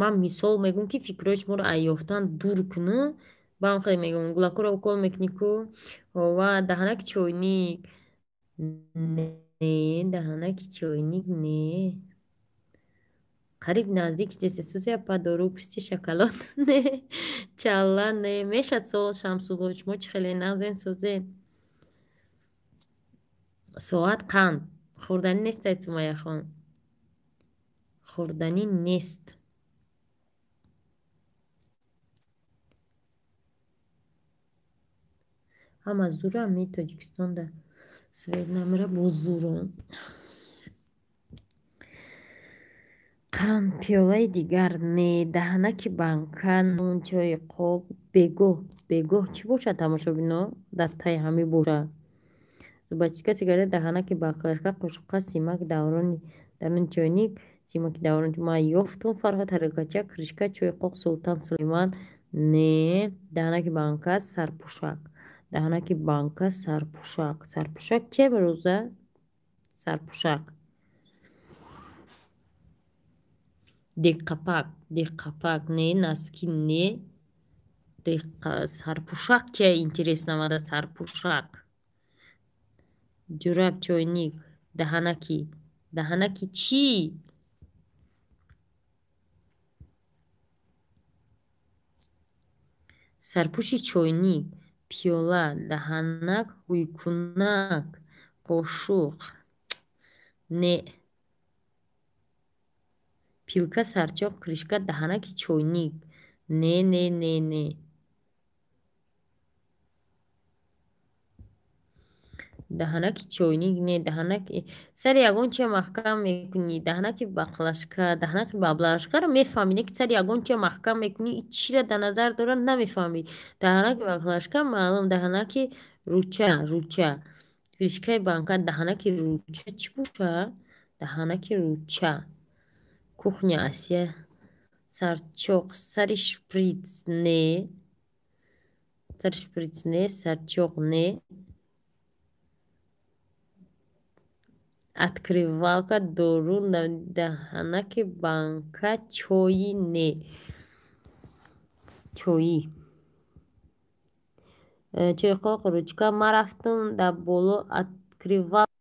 Ман мисол мегӯм, ки фикрҳои шуморо аз ёфтан дур кунам. Баам хеле мегӯм, гулакҳоро укол мекунӣ ку? Ова, даҳанаки чойник. Не, даҳанаки чойник не. Қариб наздик шудест. Сузия па, дору, пӯсти шоколад не. Чалла не. Мешад сол Шамсулло, шумо чӣ хеле нағзен, созен. Соат, қанд. Хӯрданӣ нестай, Сумаяхон. Хӯрданӣ нест. Ҳама зурам ми Тоҷикистонда свет намера, боз зурам. Қанд пиёлаи дигар не, даҳанаки банка, нон, чойи қоқ, бегоҳ. Бегоҳ чӣ бошад, тамошобино? Дар таи ҳамин бошад. Зубочистка, сигарет, даҳанаки баклажка, қошуққа, симак, даврони даруни чойник, симаки даврони ман ёфтум. Фарҳод, тарелкача, крышка, чойи қоқ, Султан Сулейман не, даҳанаки банка, сарпӯшак. Даҳанаки банка, сарпӯшак. Сарпӯшак чи имрӯза? Сарпӯшак. Деққапак, деққапак не, носки не. Сарпӯшак чи интересно мада сарпӯшак. Ҷураб, чойник, даҳанаки. Даҳанаки чӣ? Сарпӯши чойник, пиёла, даҳанак, ҳуйкунак, қошуқ. Не. Пилка, сарчоқ, крышка, даҳанаки чойник. Не, не, не, не. Даҳанаки чойник не, даҳанаки сари ягон чия маҳкам мекунӣ, даҳанаки баклажка, даҳанаки баклажкаро мефаҳмӣ, не ки сари ягон чия маҳкам мекунӣ, чиро дар назар дорад намефаҳмӣ. Даҳанаки баклажка маълум, даҳанаки руча, руча. Крышкаи банка, даҳанаки руча чӣ бошад? Даҳанаки руча. Кухня Асия, сарчоқ, сари шприц не, сари шприц не, сарчоқ не. Открывалка, дору, даҳанаки банка, чои не. Чои. Чойқоқ, ручка. Ман рафтам дар боло открывал.